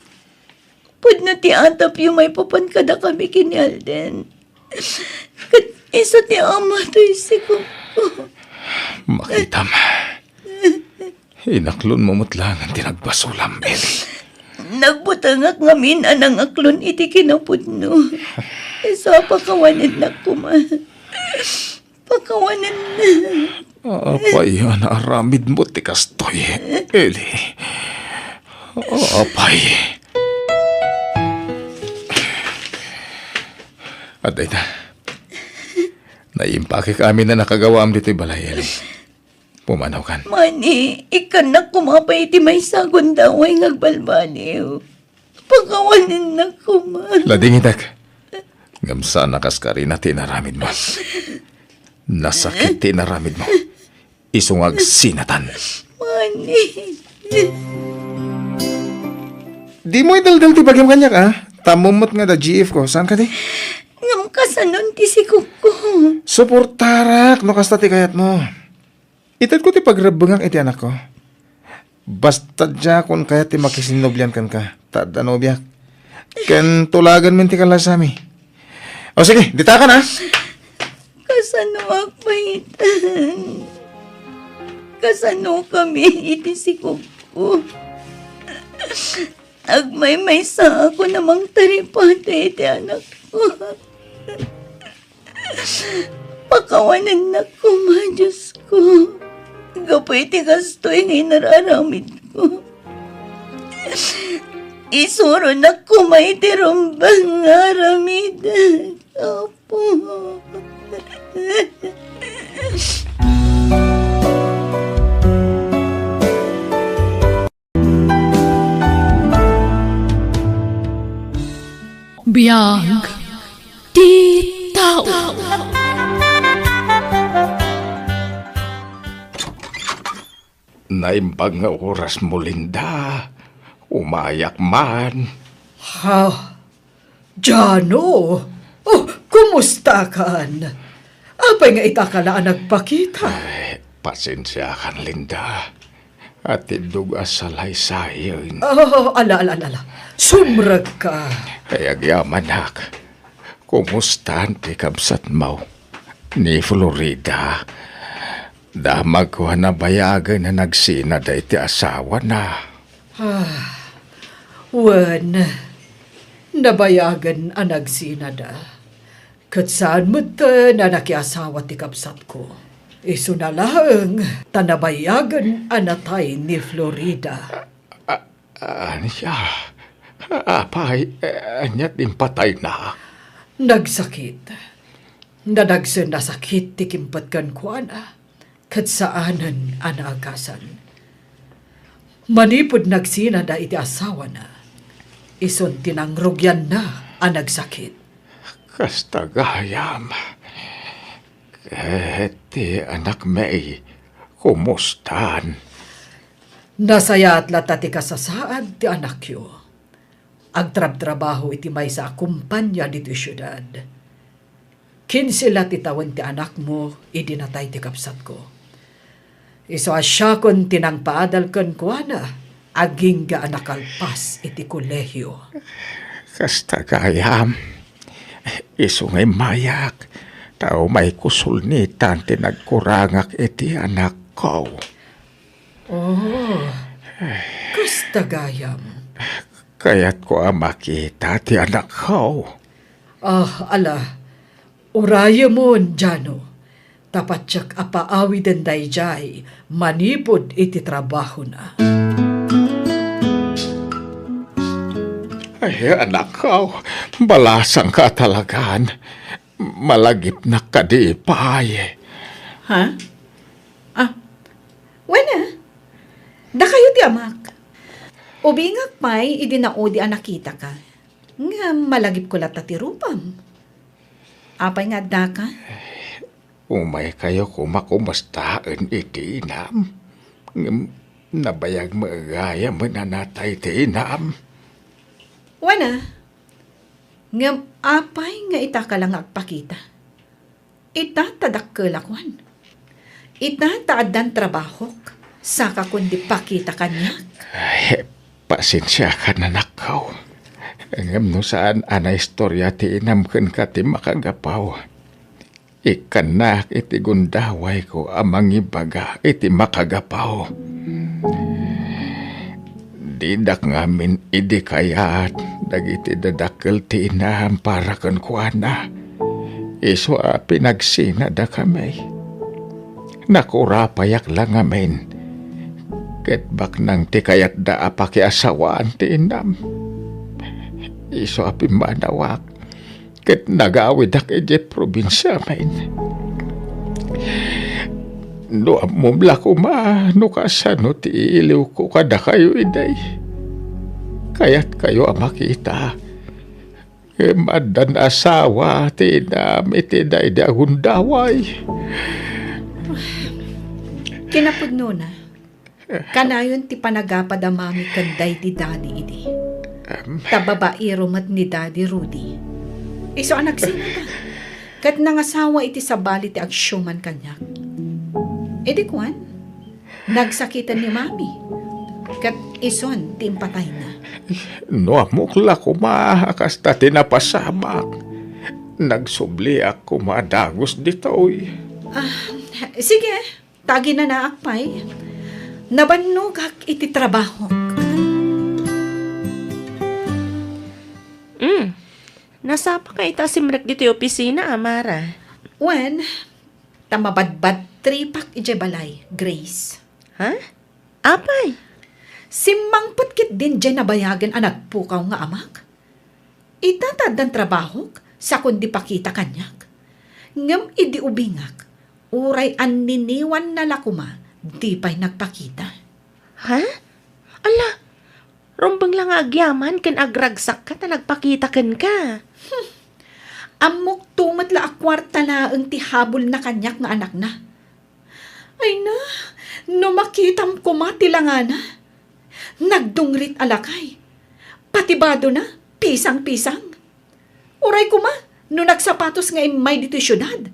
Pudno ti atapyo maipapan kadakami ken ni Alden. Ket isu ti ama toy sikugko. Makitam. Inaklonmo met laengen ti nagbasolam, Eli. Nagbutengak ngamin a nangaklon iti kinapudno. Isu a pakawanennak koma. Pakawanennak. Apay a naaramidmo ti kastoy, Eli? Apay. Adda ita. Naimpakek amin a nakagawaam ditoy balay, Eli. Pumanawkan. Manny, ikkannak koma pay iti maysa a gundaway nga agbalbaliw. Pakawanennak koma. Ladingitek. Ngem saan a kas karina ti inaramidmo. Nasakit ti inaramidmo. Isu nga agsinatan. Manny. Dimo idaldal ti bagim kaniak, a? Tammo met nga adda G F ko. Saan kadi? Ngem kasanon ti sikugko? Suportarak no kasta ti kayatmo. Itedko ti pagrebbengak iti anakko. Basta diakon kayat ti makisinnoblian kenka, ta adda nobiak. Ken tulaganmin ti kallasami. O sige, ditakan, a? Kasano agpahitan? Kasanokami iti sikugko? Agmaymaysaakon a mangtaripatay iti anakko. Pakawanennak koma, Diosko, gapu iti kastoy nga inar-aramidko. Isuronak koma iti rumbeng nga aramidek, Apo. Biag ti tao. Naimbag nga oras mo, Linda. Umayak man. Ha? Jano? Oh, kumusta kan? Apay nga ita ka la a nagpakita? Ay, pasensiakan, Linda. Atiddog a salaysayen. Oh, ala, ala, ala, ala. Sumrek ka. Ay, agyamanak. Kumustan ti kabsatmo? Ni Florida. Damagko a nabayagen a nagsinada iti asawana. Ah, wen, nabayagen a nagsinada. Ket saan metten a nakiasawa ti kabsatko. Isuna laeng ta nabayagen a natay ni Florida. A-, ania? Apay, ania ti impatayna? Nagsakit. Nadagsen a sakit ti kimpet kenkuana. Ket saanen a naagasan. Manipud nagsinada iti asawana, isun ti nangrugianna a nagsakit. Kasta gayam. Ket ti anakmi, kumustan? Nasayaat latta ti kasasaad ti anakyo. Agtrabtrabaho iti maysa a kumpania ditoy siudad. Kinse la ti tawen ti anakmo idi natay ti kabsatko. Isu a siakon ti nangpaadal kenkuana agingga a nakalpas iti kolehio. Kasta gayam, isu nga immayak, ta umayko sulnitan ti nagkurangak iti anakko. Oh, kasta gayam. Kayatko a makita ti anakko. Ah, ala, urayemon, Jano, ta patiek a paawiden daydiay manipud iti trabahona. Ay, anakko, balasangka talagan. Malagipnak kadi pay. Ha? Ah, wen a, dakayo ti amak. Ubingak pay idi naudi a nakitaka. Ngem malagipko latta ti rupam. Apay nga addaka? Umaykayo koma kumustaen iti inam. Ngem nabayag met gayam a natay ti inam. Wen a, ngem apay nga itaka la nga agpakita? Ita ta dakkelakon. Ita ta addan trabahok, sakakon di pakita kaniak. Ay, pasensiakan, anakko. Ngem no saan a naistorya ti inam kenka ti makagapu, ikkannak iti gundawayko a mangibaga iti makagapu. Didak ngamin idi kayat dagiti dadakkel ti inam para kenkuana. Isu a pinagsinadakami. Nakurapayak la ngamin. Ket baknang ti kayatda a pakiasawaan ti inam. Isu a pimmanawak. Ket nagawidak idiay probinsiamin. No ammom la koma no kasano ti iiliwko kadakayo idi kayatkayo a makita. Ngem addan asawa ti inam iti daydi a gundaway. Kinapudnona, kanayon ti panagapad a Mami ken daydi Daddy idi. Em. Ta babaero met ni Daddy Rudy. Isu a nagsinada. Ket nangasawa iti sabali ti agsiuman kaniak. Idi kuan, nagsakiten ni Mami. Ket isun ti impatayna. No ammok la koma a kasta ti napasamak. Nagsubliak koma a dagus ditoy. Ah, sige. Ta aginanaak pay, nabannogak iti trabahok. Nasapaka ita a simrek ditoy opisina, a, Mara? Wen, ta mabadbadtripak idiay balay, Grace. Ha? Apay? Simmangpet ketdin diay nabayagen a nagpukaw nga amak. Ita ta addan trabahok, sakon di pakita kaniak. Ngem idi ubingak, uray anniniwanna la koma, di pay nagpakita. Ha? Ala, rumbeng la nga agyaman ken agragsakka ta nagpakita kenka. Hmm. Ammokto met la a kuarta laeng ti habulna kaniak nga anakna. Ay na, no makitam koma ti langana. Nagdungrit a lakay. Pati badona, pisang-pisang. Uray koma, no nagsapatos nga immay ditoy siudad.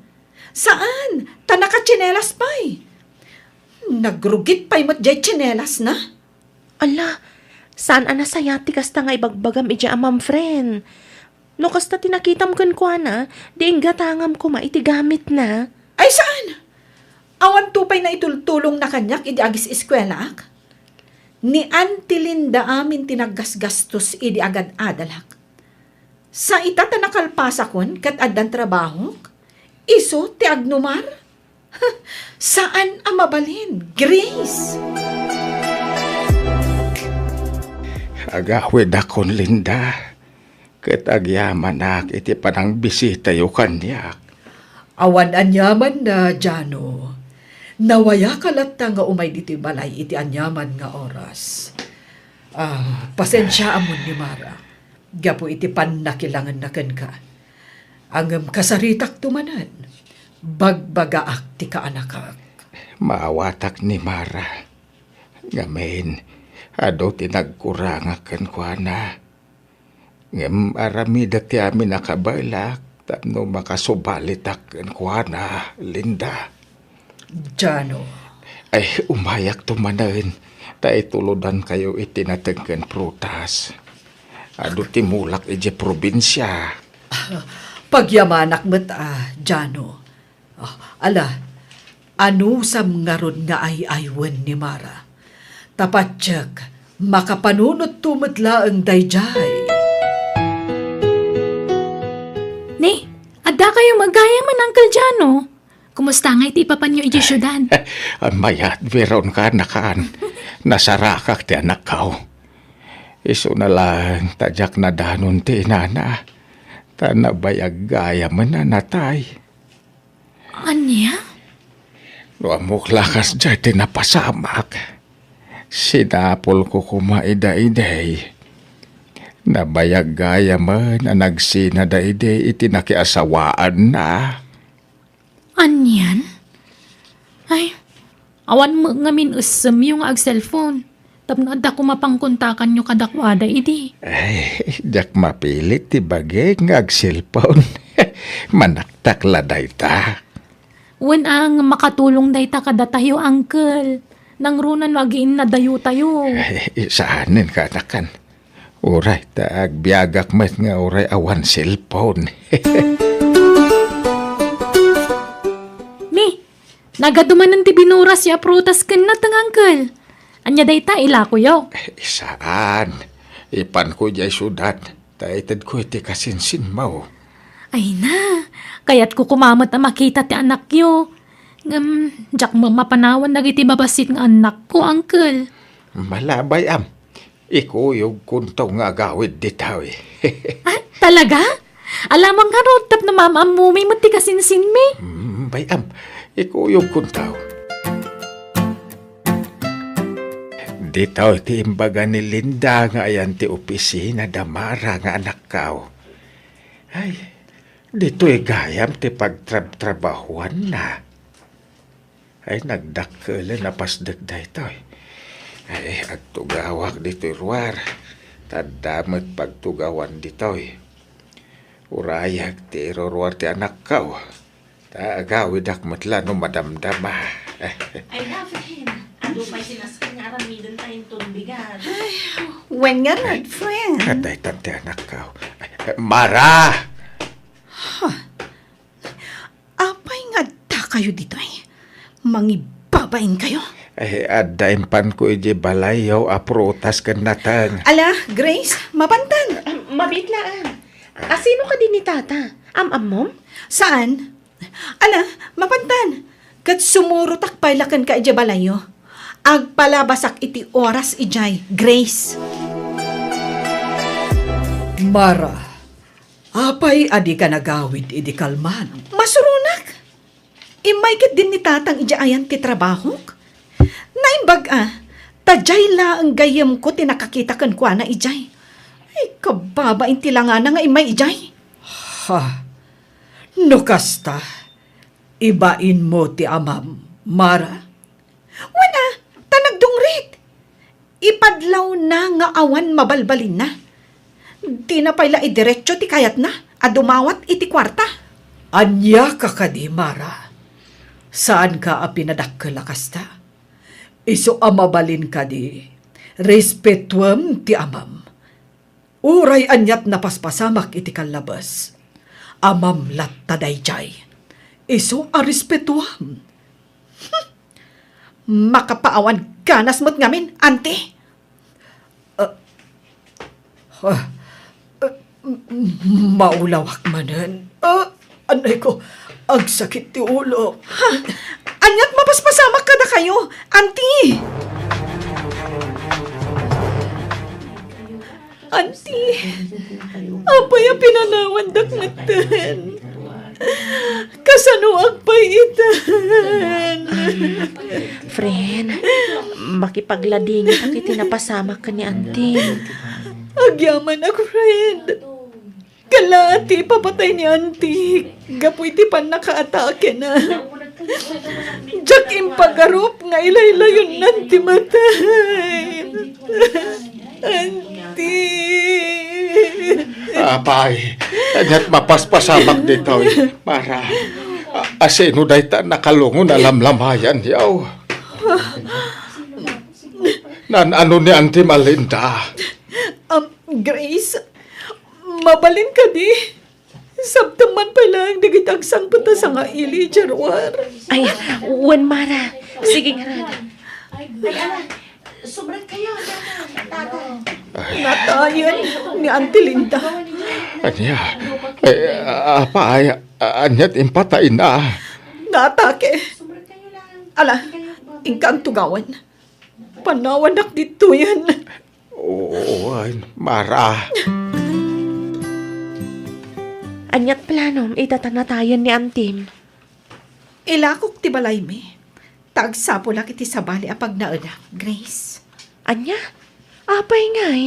Saan, ta nakatsinelas pay. Nagrugit pay met diay tsinelasna. Ala, saan a nasayaat ti kasta nga ibagbagam idiay amam, friend. No kasta ti nakitam kenkuana, di inggatangam koma iti gamitna. Ay, saan? Awanto pay naitultulongna kaniak idi agis-eskuelaak? Ni Auntie Linda amin ti naggasgastos idi agad-adalak. Sa ita ta nakalpasakon ket addan trabahok, isu ti agnumar? Saan a mabalin, Grace? Agawidakon, Linda, ket agyamanak iti panangbisitayo kaniak. Awan aniamanna, Jano. Nawayaka latta nga umay ditoy balay iti aniaman nga oras. Ah, pasensiaamon ni Mara gapu iti pannakilangenna kenka. Ngem kasaritakto manen, bagbagaak ti kaanakak. Maawatak ni Mara. Ngamin, adu ti nagkurangak kenkuana. Ngem aramidek ti amin a kabaelak tapno makasubalitak kenkuana, Linda. Jano. Ay, umayakto manen, ta itulodankayo iti nateng ken prutas. Adu ti mulak idiay probinsia. Pagyamanak met, a, Jano. Ah, ala, anusam ngarud nga ay-aywen ni Mara? Ta patiek, makapanunotto met laeng daydiay. Ni, adda kayo met gayamen, Uncle Jano? Kumusta ngay ti ipapanyo idiay siudad? Mayat, biron ka, nakan. Nasarakak ti anakko. Isuna laeng ta diak nadanon ti inana, ta nabayag gayamen a natay. Ania? No ammok la kasdiay ti napasamak, sinapulko koma ida idi. Nabayag gayamen a nagsina daydi iti nakiasawaanna. Anian? Ay, awan met ngamin essemyo nga agselpon. Tapno adda koma pangkontakanyo kadakuada idi. Ay, diak mapilit ti bagik nga agselpon. Manaktak la dayta. Wen a, nga makatulong dayta kadatayo, uncle. Nangruna no agiinnadayotayo. Ay, saanen, kanakan. Uray ta agbiagak met nga uray awan selpon. Ni, nagadu manen ti binurasyo a prutas ken nateng, uncle. Ania dayta, ilakoyo? Eh, saan. Ipanko idiay siudad, ta itedko iti kasinsinmo. Ay na, kayatko koma met a makita ti anakyo. Ngem, diak met mapanawan dagiti babassit nga annakko, uncle. Malabay, am. Ikuyogkonto nga agawid ditoy. Ah, talaga? Alamang ngarud tapno maam-ammomi met ti kasinsinmi. Mm, bay-am, ikuyogkonto. Ditoy ti imbaga ni Linda nga ayan ti opisina da Mara nga anakko. Ay, ditoy gayam ti pagtrabtrabahuanna. Ay, nagdakkelen a pasdek daytoy. Ay, agtugawak ditoy ruar. Ta adda met pagtugawan ditoy. Urayak ti iruruar ti anakko. Ta agawidak met la no madamdama. Ay, na, friend. Adu pay sinaskat nga aramiden ta inton bigat. Ay, wen ngarud, friend. Adda itan ti anakko. Ay, Mara! Huh. Apay nga adda kayo ditoy? Mangibabain kayo? Eh, adda impanko idiay balayyo a prutas ken nateng. Ala, Grace, mapantan. Ah, mabiit laeng. Asino kadi ni Tata? Am-ammom? Saan? Ala, mapantan. Ket sumurotak pay la kenka idiay balayyo. Agpalabasak iti oras idiay, Grace. Mara, apay a dika nagawid idi kalman? Masuronak. Immay ketdin ni Tatang idiay ayan ti trabahok. Naimbag a, ta diay laeng gayyemko ti nakakita kenkuana idiay. Ay, kababain ti langana nga immay idiay. Ha? No kasta, ibainmo ti amam, Mara? Wen a, ta nagdungrit. Ipadlawna nga awan mabalbalinna. Dina pay la idiretso ti kayatna a dumawat iti kuarta. Ania ka kadi, Mara? Saanka a pinadakkel a kasta? Isu a mabalin kadi, respetuem ti amam. Uray aniat napaspasamak iti kallabes, amam latta daydiay. Isu a respetuam. Makapaawan ganas met ngamin, Auntie. Ah, ah, ah, m-, m-, maulawak manen. Ah, anay ko, agsakit ti ulo. Ha? Aniat mapaspasamak kadakayo, Auntie? Auntie, apay a pinanawandak metten? Kasanoak pay itan? Friend, makipagladingitak iti napasamak ken ni Auntie. Agyamanak, friend. Kala ti ipapatay ni Auntie gapu iti pannakaatakena. Diak impagarup nga ilaylayonnan ti matay. Auntie. Apay, aniat mapaspasamak ditoy, Mara? A-, asino dayta nakalungon a lamlamayan, yaw? Nan-ano ni Auntie Malinda? Um, Grace, mabalin kadi? Sabtem man pay laeng dagiti agsangpet a sangaili, Januar. Ay, wen, Mara. Sige, ngarud. Ay, ala, subret kayo, tata, tata. Natayen ni Auntie Linda. Ania? Eh, apay, aniat impatayna? Naatake. Ala, inka tugawan. Panawannak ditoyen. Oo, ay, Mara. Aniat planom ita ta natayen ni Antim? Ilakok ti balaymi, ta agsapulak iti sabali a pagnaedak, Grace. Ania? Apay ngay?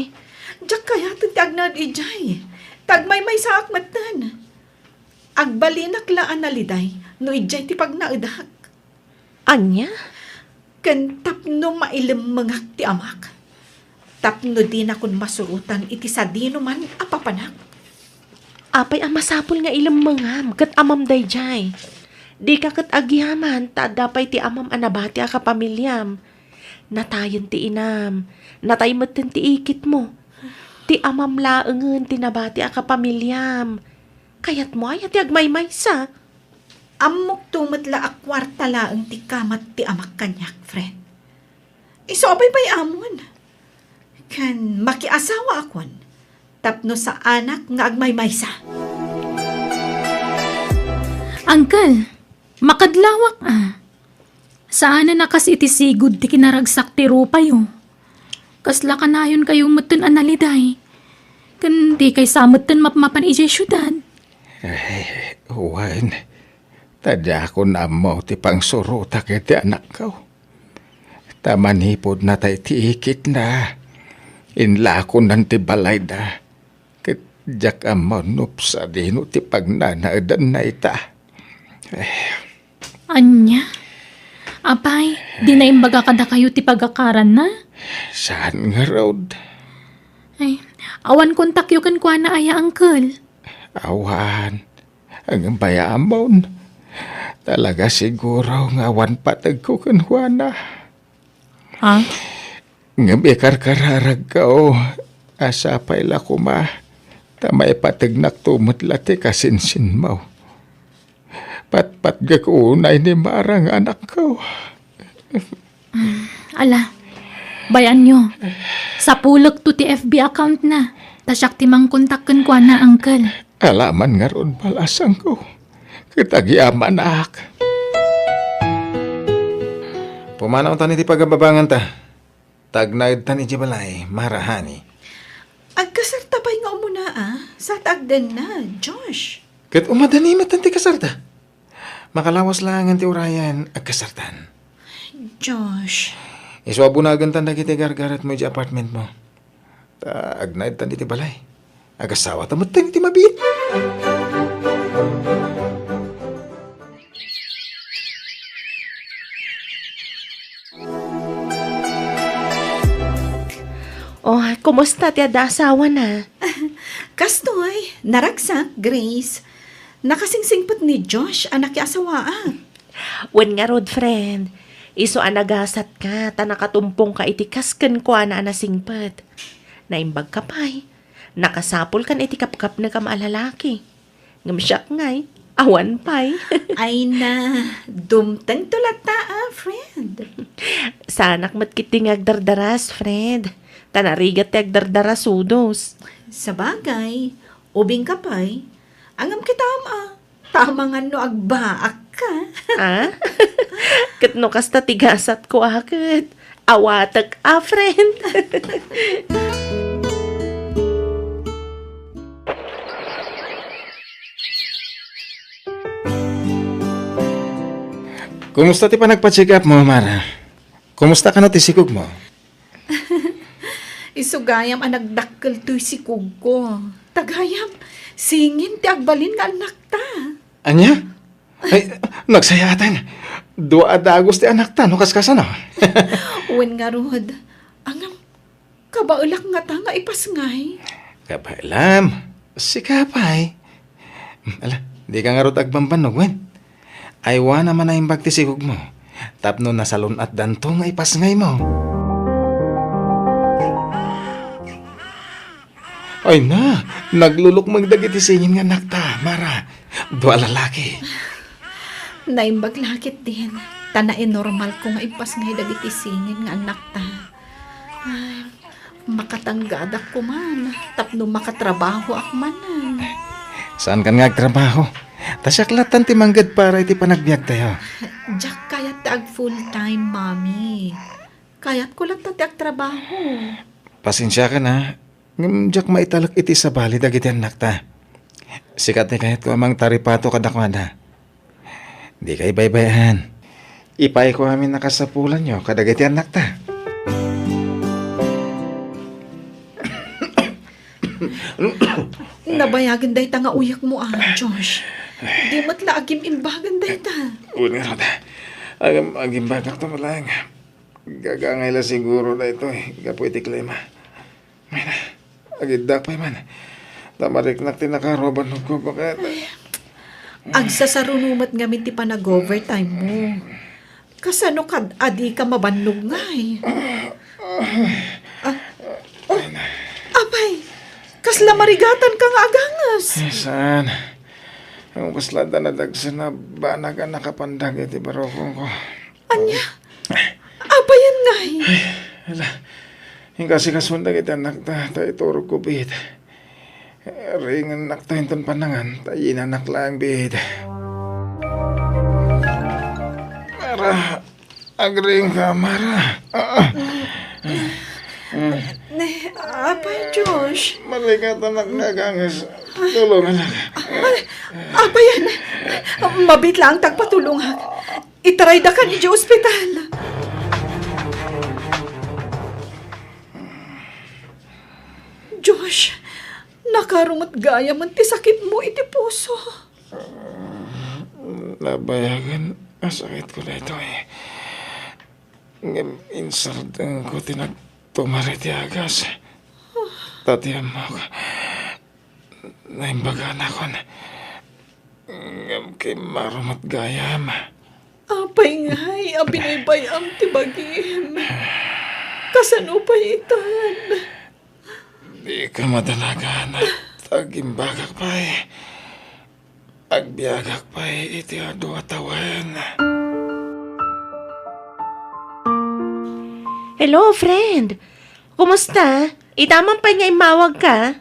Diak kayaten ti agnaed idiay. Ta agmaymaysaak metten. Agbalinak la a naliday no idiay ti pagnaedak. Ania? Ken tapno mailemmengak ti amak, tapno dinakon masurotan iti sadinoman a papanak. Apay a masapul nga ilemmengam ket amam daydiay? Dika ket agyaman ta adda pay ti amam a nabati a kapamiliam. Natayen ti inam, natay metten ti ikitmo. Ti amam laengen ti nabati a kapamiliam. Kayatmo aya ti agmaymaysa? Ammokto met la a kuarta laeng ti kamat ti amak kaniak, friend. Isu a baybay-amon. Ken makiasawaakon tapno saanak nga agmaymaysa. Uncle, makadlawak a. Saanen a kas iti sigud ti kinaragsak ti rupayo. Kasla kanayonkayo metten a naliday. Ken dikay sa metten mapmapan idiay siudad. Ay, wen, ta diakon ammo ti pangsurotak iti anakko. Ta manipud natay ti ikitna, inlakonan ti balayda. Ket diak ammo no sadino ti pagnanaedanna ita. Eh. Ania? Apay, di naimbaga kadakayo ti pagakaranna? Saan ngarud? Ay, awan kontakyo kenkuana aya, uncle? Awan. Ngem bay-amon, talaga siguro nga awan pategko kenkuana. Ha? Ngem ikarkararagko a sapay la koma ta maipategnakto met la ti kasinsinmo. Patpatgek unay ni Mara nga anakko. Ala, bay-anyo, sapulekto ti F B account na. Ta siak ti mangkontak kenkuana, Uncle. Alaman ngarud, balasangko. Ket agyamanak. Pumanawtan iti pagababanganta. Tagnaedtan iti balay, Mara, honey. Agkasarta pay nga umuna, a? Sa ta agdennad, Josh. Ket umadani met ti kasarta. Makalawas laengen ti urayen, agkasartan. Josh. Isu a bunagentan dagiti gargaretmo iti apartmentmo. Ta agnaedtan iti balay. Agasawata met iti mabiit. Oh, kumusta ti adda asawana? Kastoy, naragsak, Grace. Nakasingsingpet ni Josh a nakiasawaak. Wen ngarud, friend, isu a nagasatka ta nakatumpongka iti kas kenkuana a nasingpet. Naimbagka pay, nakasapulkan iti kapkapnekam a lalaki. Ngem siak ngay, awan pay. Ay na, dumtengto latta, a, friend. Saanak met ketdi nga agdardaras, friend. Ta narigat ti agdardarasudos. Sabagay, ubingka pay. Ngem kitam, a, tama nga no agbaakka. A? Ket no kasta ti gasatko a ket awatek a, friend. Kumusta ti panagpa-check up mo, Mara? Kumusta kano ti sikog mo? Isu gayam a nagdakkel toy sikogko. Ta gayam, singin ti agbalin nga annakta. Ania? Ay, nagsayaaten. Dua a dagus ti annakta, no kaskasano? Wen ngarud, ngem, kabaelak ngata nga ipasngay. Kabaelam, sika pay. Ala, dika ngarud agbambannog, wen? Aywanam a naimbag ti sikogmo, tapno nasalun-atdanto nga ipasngaymo. Ay na, naglulukmeng dagiti singin nga annakta, Mara. Dua a lalaki. Naimbag la ketdin, ta nainormalko nga ipasngay dagiti singin nga annakta. Ay, makatanggadak koman, tapno makatrabahoak manen. Saankan nga agtrabaho? Ta siak lattan ti mangged para iti panagbiagtayo. Diak kayat ti ag full-time, Mami. Kayatko latta ti agtrabaho. Pasensiakan, a. Ngem diak maitalek iti sabali dagiti annakta. Sika ti kayatko a mangtaripato kadakuada. Dika ibaybay-an. Ipayko amin a kasapulanyo kadagiti annakta. Nabayagen dayta nga uyekmo, a, Josh. Di met la agim-imbagen dayta. Wen ngarud, agim-, agimbagakto met laeng. Gagangay la siguro daytoy gapu iti klima. Ay na, agiddak pay man. Ta mariknak ti nakaro a bannogko, baket. Ay, agsasaruno met ngamin ti panag-overtime mo. Kasano kad a dika mabannog ngay? Ah, oh, apay, kasla marigatanka nga aganges? Ay, saan? Ang kasla da nadagsen a banag a nakapandag iti barukongko. Ania? Apayen ngay? Ay, ala. Inkasikasuan dagiti annakta, ta iturogko biit. Ringennakto inton panangan, ta yinanak laeng biit. Mara, agriingka, Mara. Ah, ah. Ne, apay, Josh. Marikatanak nga aganges. Tulonganak. Ay, apayen. Mabiit laeng ti agpatulongak. Itaraydakan idiay ospital. Josh, nakaro met gayamen ti sakitmo iti puso. Nabayagen a sakitko daytoy. Ngem insardengko ti nagtumar iti agas. Ta ti ammok, naimbaganakon. Ngem kimmaro met gayam. Apay ngay a binaybay-am ti bagim? Kasano pay itan? Dika madanagan. Agimbagak pay. Agbiagak pay iti adu a tawen. Hello, friend. Kumusta? Ita man pay nga immawagka?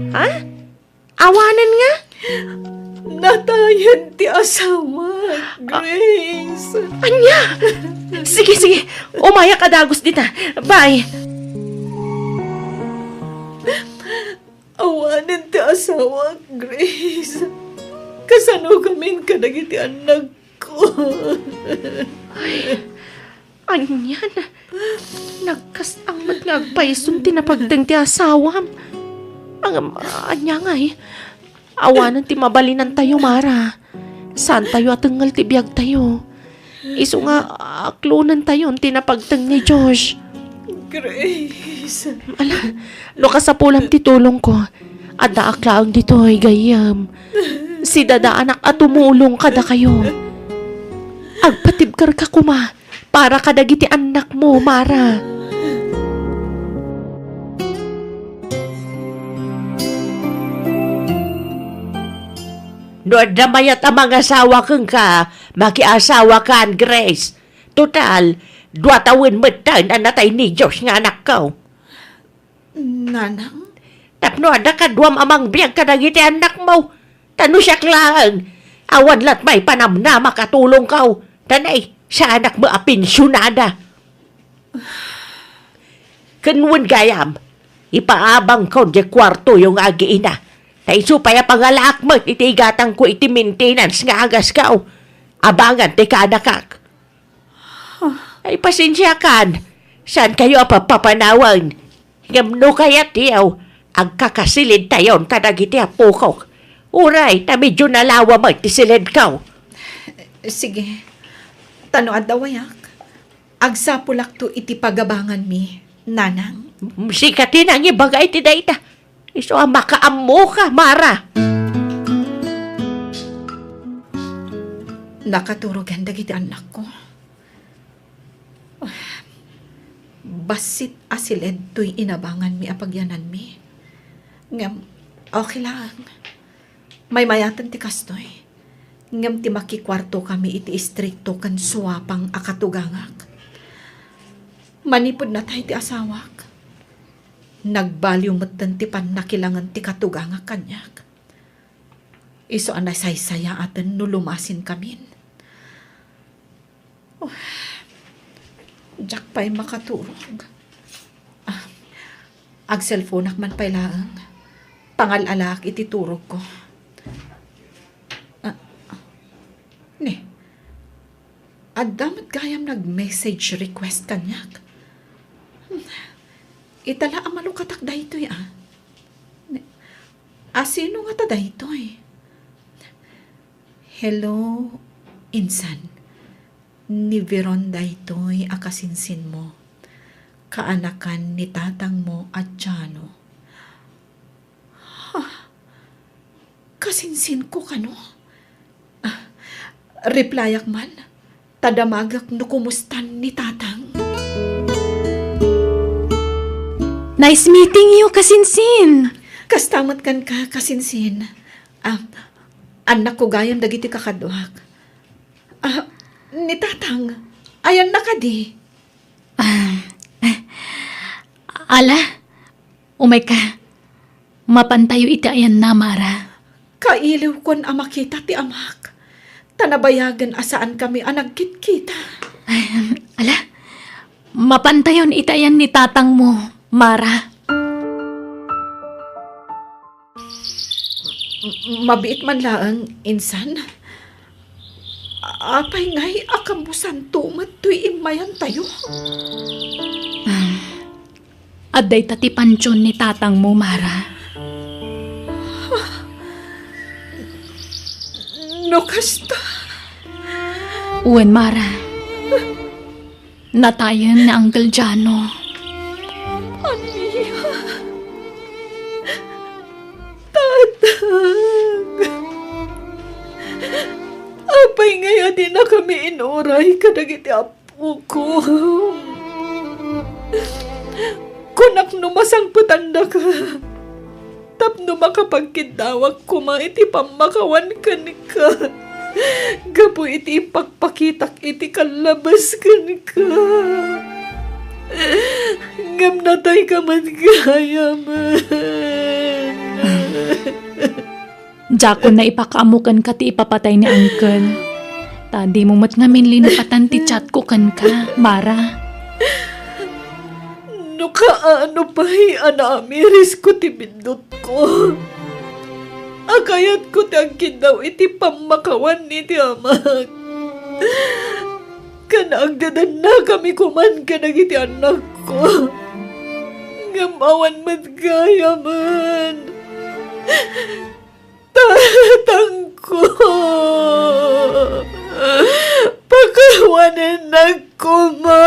Ha? Awanen nga? Natayen ti asawa, Grace. Ania? Sige, sige. Umayak a dagus dita. Bye. Awanen ti asawa, Grace. Kasano gamin kadagiti annakko? Anian? Nagkastang met nga agpayson ti napagteng ti asawam. Ngem, ania ngay? Awanen ti mabalinantayo, Mara. Saantayo a tengngel ti biagtayo. Isu nga aklonentayon ti napagteng ni Josh. Grace. Ala, no kasapulam ti tulongko, addaak laeng ditoy, gayyem. Sidadaanak a tumulong kadakayo. Agpatibkerka koma para kadagiti annakmo, Mara. No adda mayat a mangasawa kenka, makiasawakan, Grace. Total, dua tawen metten a natay ni Josh nga anakko. Nanang? Tapno adda kaduam a mangbiag kadagiti annakmo. Ta no siak laeng, awan lat may panamnama katulongko. Ta nay, saanak met a pensionada. Ken wen gayam, ipaabangko diay kuartoyo nga agiina. Ta isu pay a pangalaak met iti igatangko iti maintenance nga agasko. Abangan ti kaanakak. Ay, pasensiakan. Saankayo a papapanawen. Ngem no kayatyo, agkakasilidtayon kadagiti apokok. Uray, ta medio nalawa met ti silidko. Sige. Ta no adda wayak, agsapulakto iti pagabanganmi, Nanang. Sika ti nangibaga iti dayta. Isu a makaammoka, Mara. Nakaturogan dagiti annakko. Bassit a siled toy inabanganmi a pagyananmi. Ngem, okay laeng. Maymayaten ti kastoy. Ngem ti makikuartokami iti istrikto ken suapang a katugangak. Manipud natay ti asawak, nagbaliw metten ti pannakilangen ti katugangak kaniak. Isu a nasaysayaaten no lumasinkamin. Oh, diak pay makaturog. Ah, agselfonak man pay laeng. Pangal-alaak iti turogko. Ah, ni, adda met gayam nag-message request kaniak. Hmm, ita la a malukatak daytoy, ah. Ni, asino ngata daytoy? Hello, insan. Ni Veron daytoy a kasinsinmo. Kaanakan ni tatangmo a Jano. Ha? Kasinsinko kano? Ah, replyak man, ta damagek no kumustan ni tatang. Nice meeting you, kasinsin! Kasta met kenka, kasinsin. Ah, annakko gayam dagiti kakaduak. Ah, ni tatang, ayanna kadi? Ah, ala, umayka. Mapantayo iti ayanna, Mara. Kailiwkon a makita ti amak, ta nabayagen a saankami a nagkitkita. Ay, ala, mapantayon iti ayan ni tatangmo, Mara. M-, mabiit man laeng, insan. Apay ngay a kambusanto met toy immayantayo? Ah, adda ita ti pantion ni tatangmo, Mara. No kasta? Wen, Mara. Natayen ni Uncle Jano. Ania? Tatang! Apay ngay a dinakami inuray kadagiti apok? Uko. Kunak no masangpetandaka, tapno makapagkiddawak koma iti pammakawan kenka, gapu iti impakpakitak iti kallabes kenka. Ngem natayka met gayamen. Diakon na ipakaammo kenka ti ipapatay ni Uncle. Ta dimo met ngamin linupatan ti chatko kenka, Mara. No kaano pay a naamirisko ti biddutko, a kayatko ti agkiddaw iti pammakawan iti amak. Ken agdedennakami koman kadagiti annakko. Ngem awan met gayamen. Tatangko, pakawanennak koma.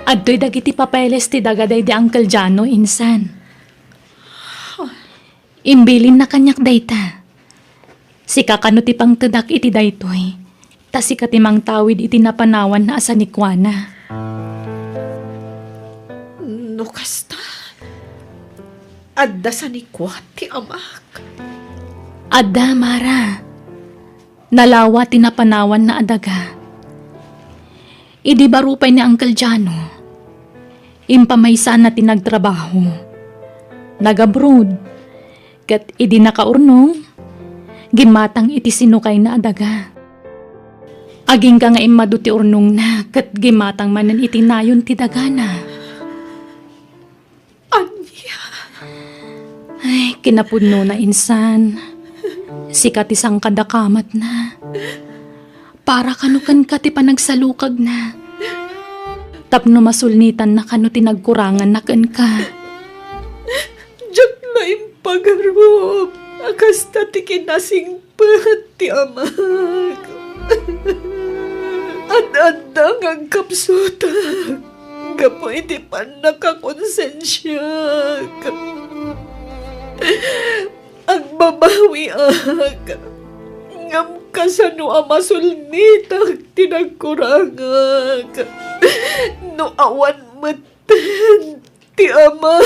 Adtoy dagiti papeles ti daga daydi Uncle Jano, insan. Imbilinna kaniak dayta. Sika kano ti pangtedak iti daytoy, ta sika ti mangtawid iti napanawanna a sanikuana. No kasta, adda sanikua ti amak? Adda, Mara. Nalawa ti napanawanna a daga. Idi baro pay ni Uncle Jano, impamaysana ti nagtrabaho. Nag-abroad, ket idi nakaurnong, gimmatang iti sinukayna a daga. Agingga nga immadu ti urnongna, ket gimmatang manen iti nayon ti dagana. Ania? Ay, kinapudnona, insan. Sika ti sangkadakamatna. Para kano kenka ti panagsalukagna. Tapno masulnitanna kano ti nagkuranganna kenka. Diak la impagarup a kasta ti kinasingpet ti amak. Ad-adda nga agkapsutak gapu iti pannakakonsensiak. Agbabawiak, ngem kasano a masulnitak ti nagkurangak no awan metten ti amak?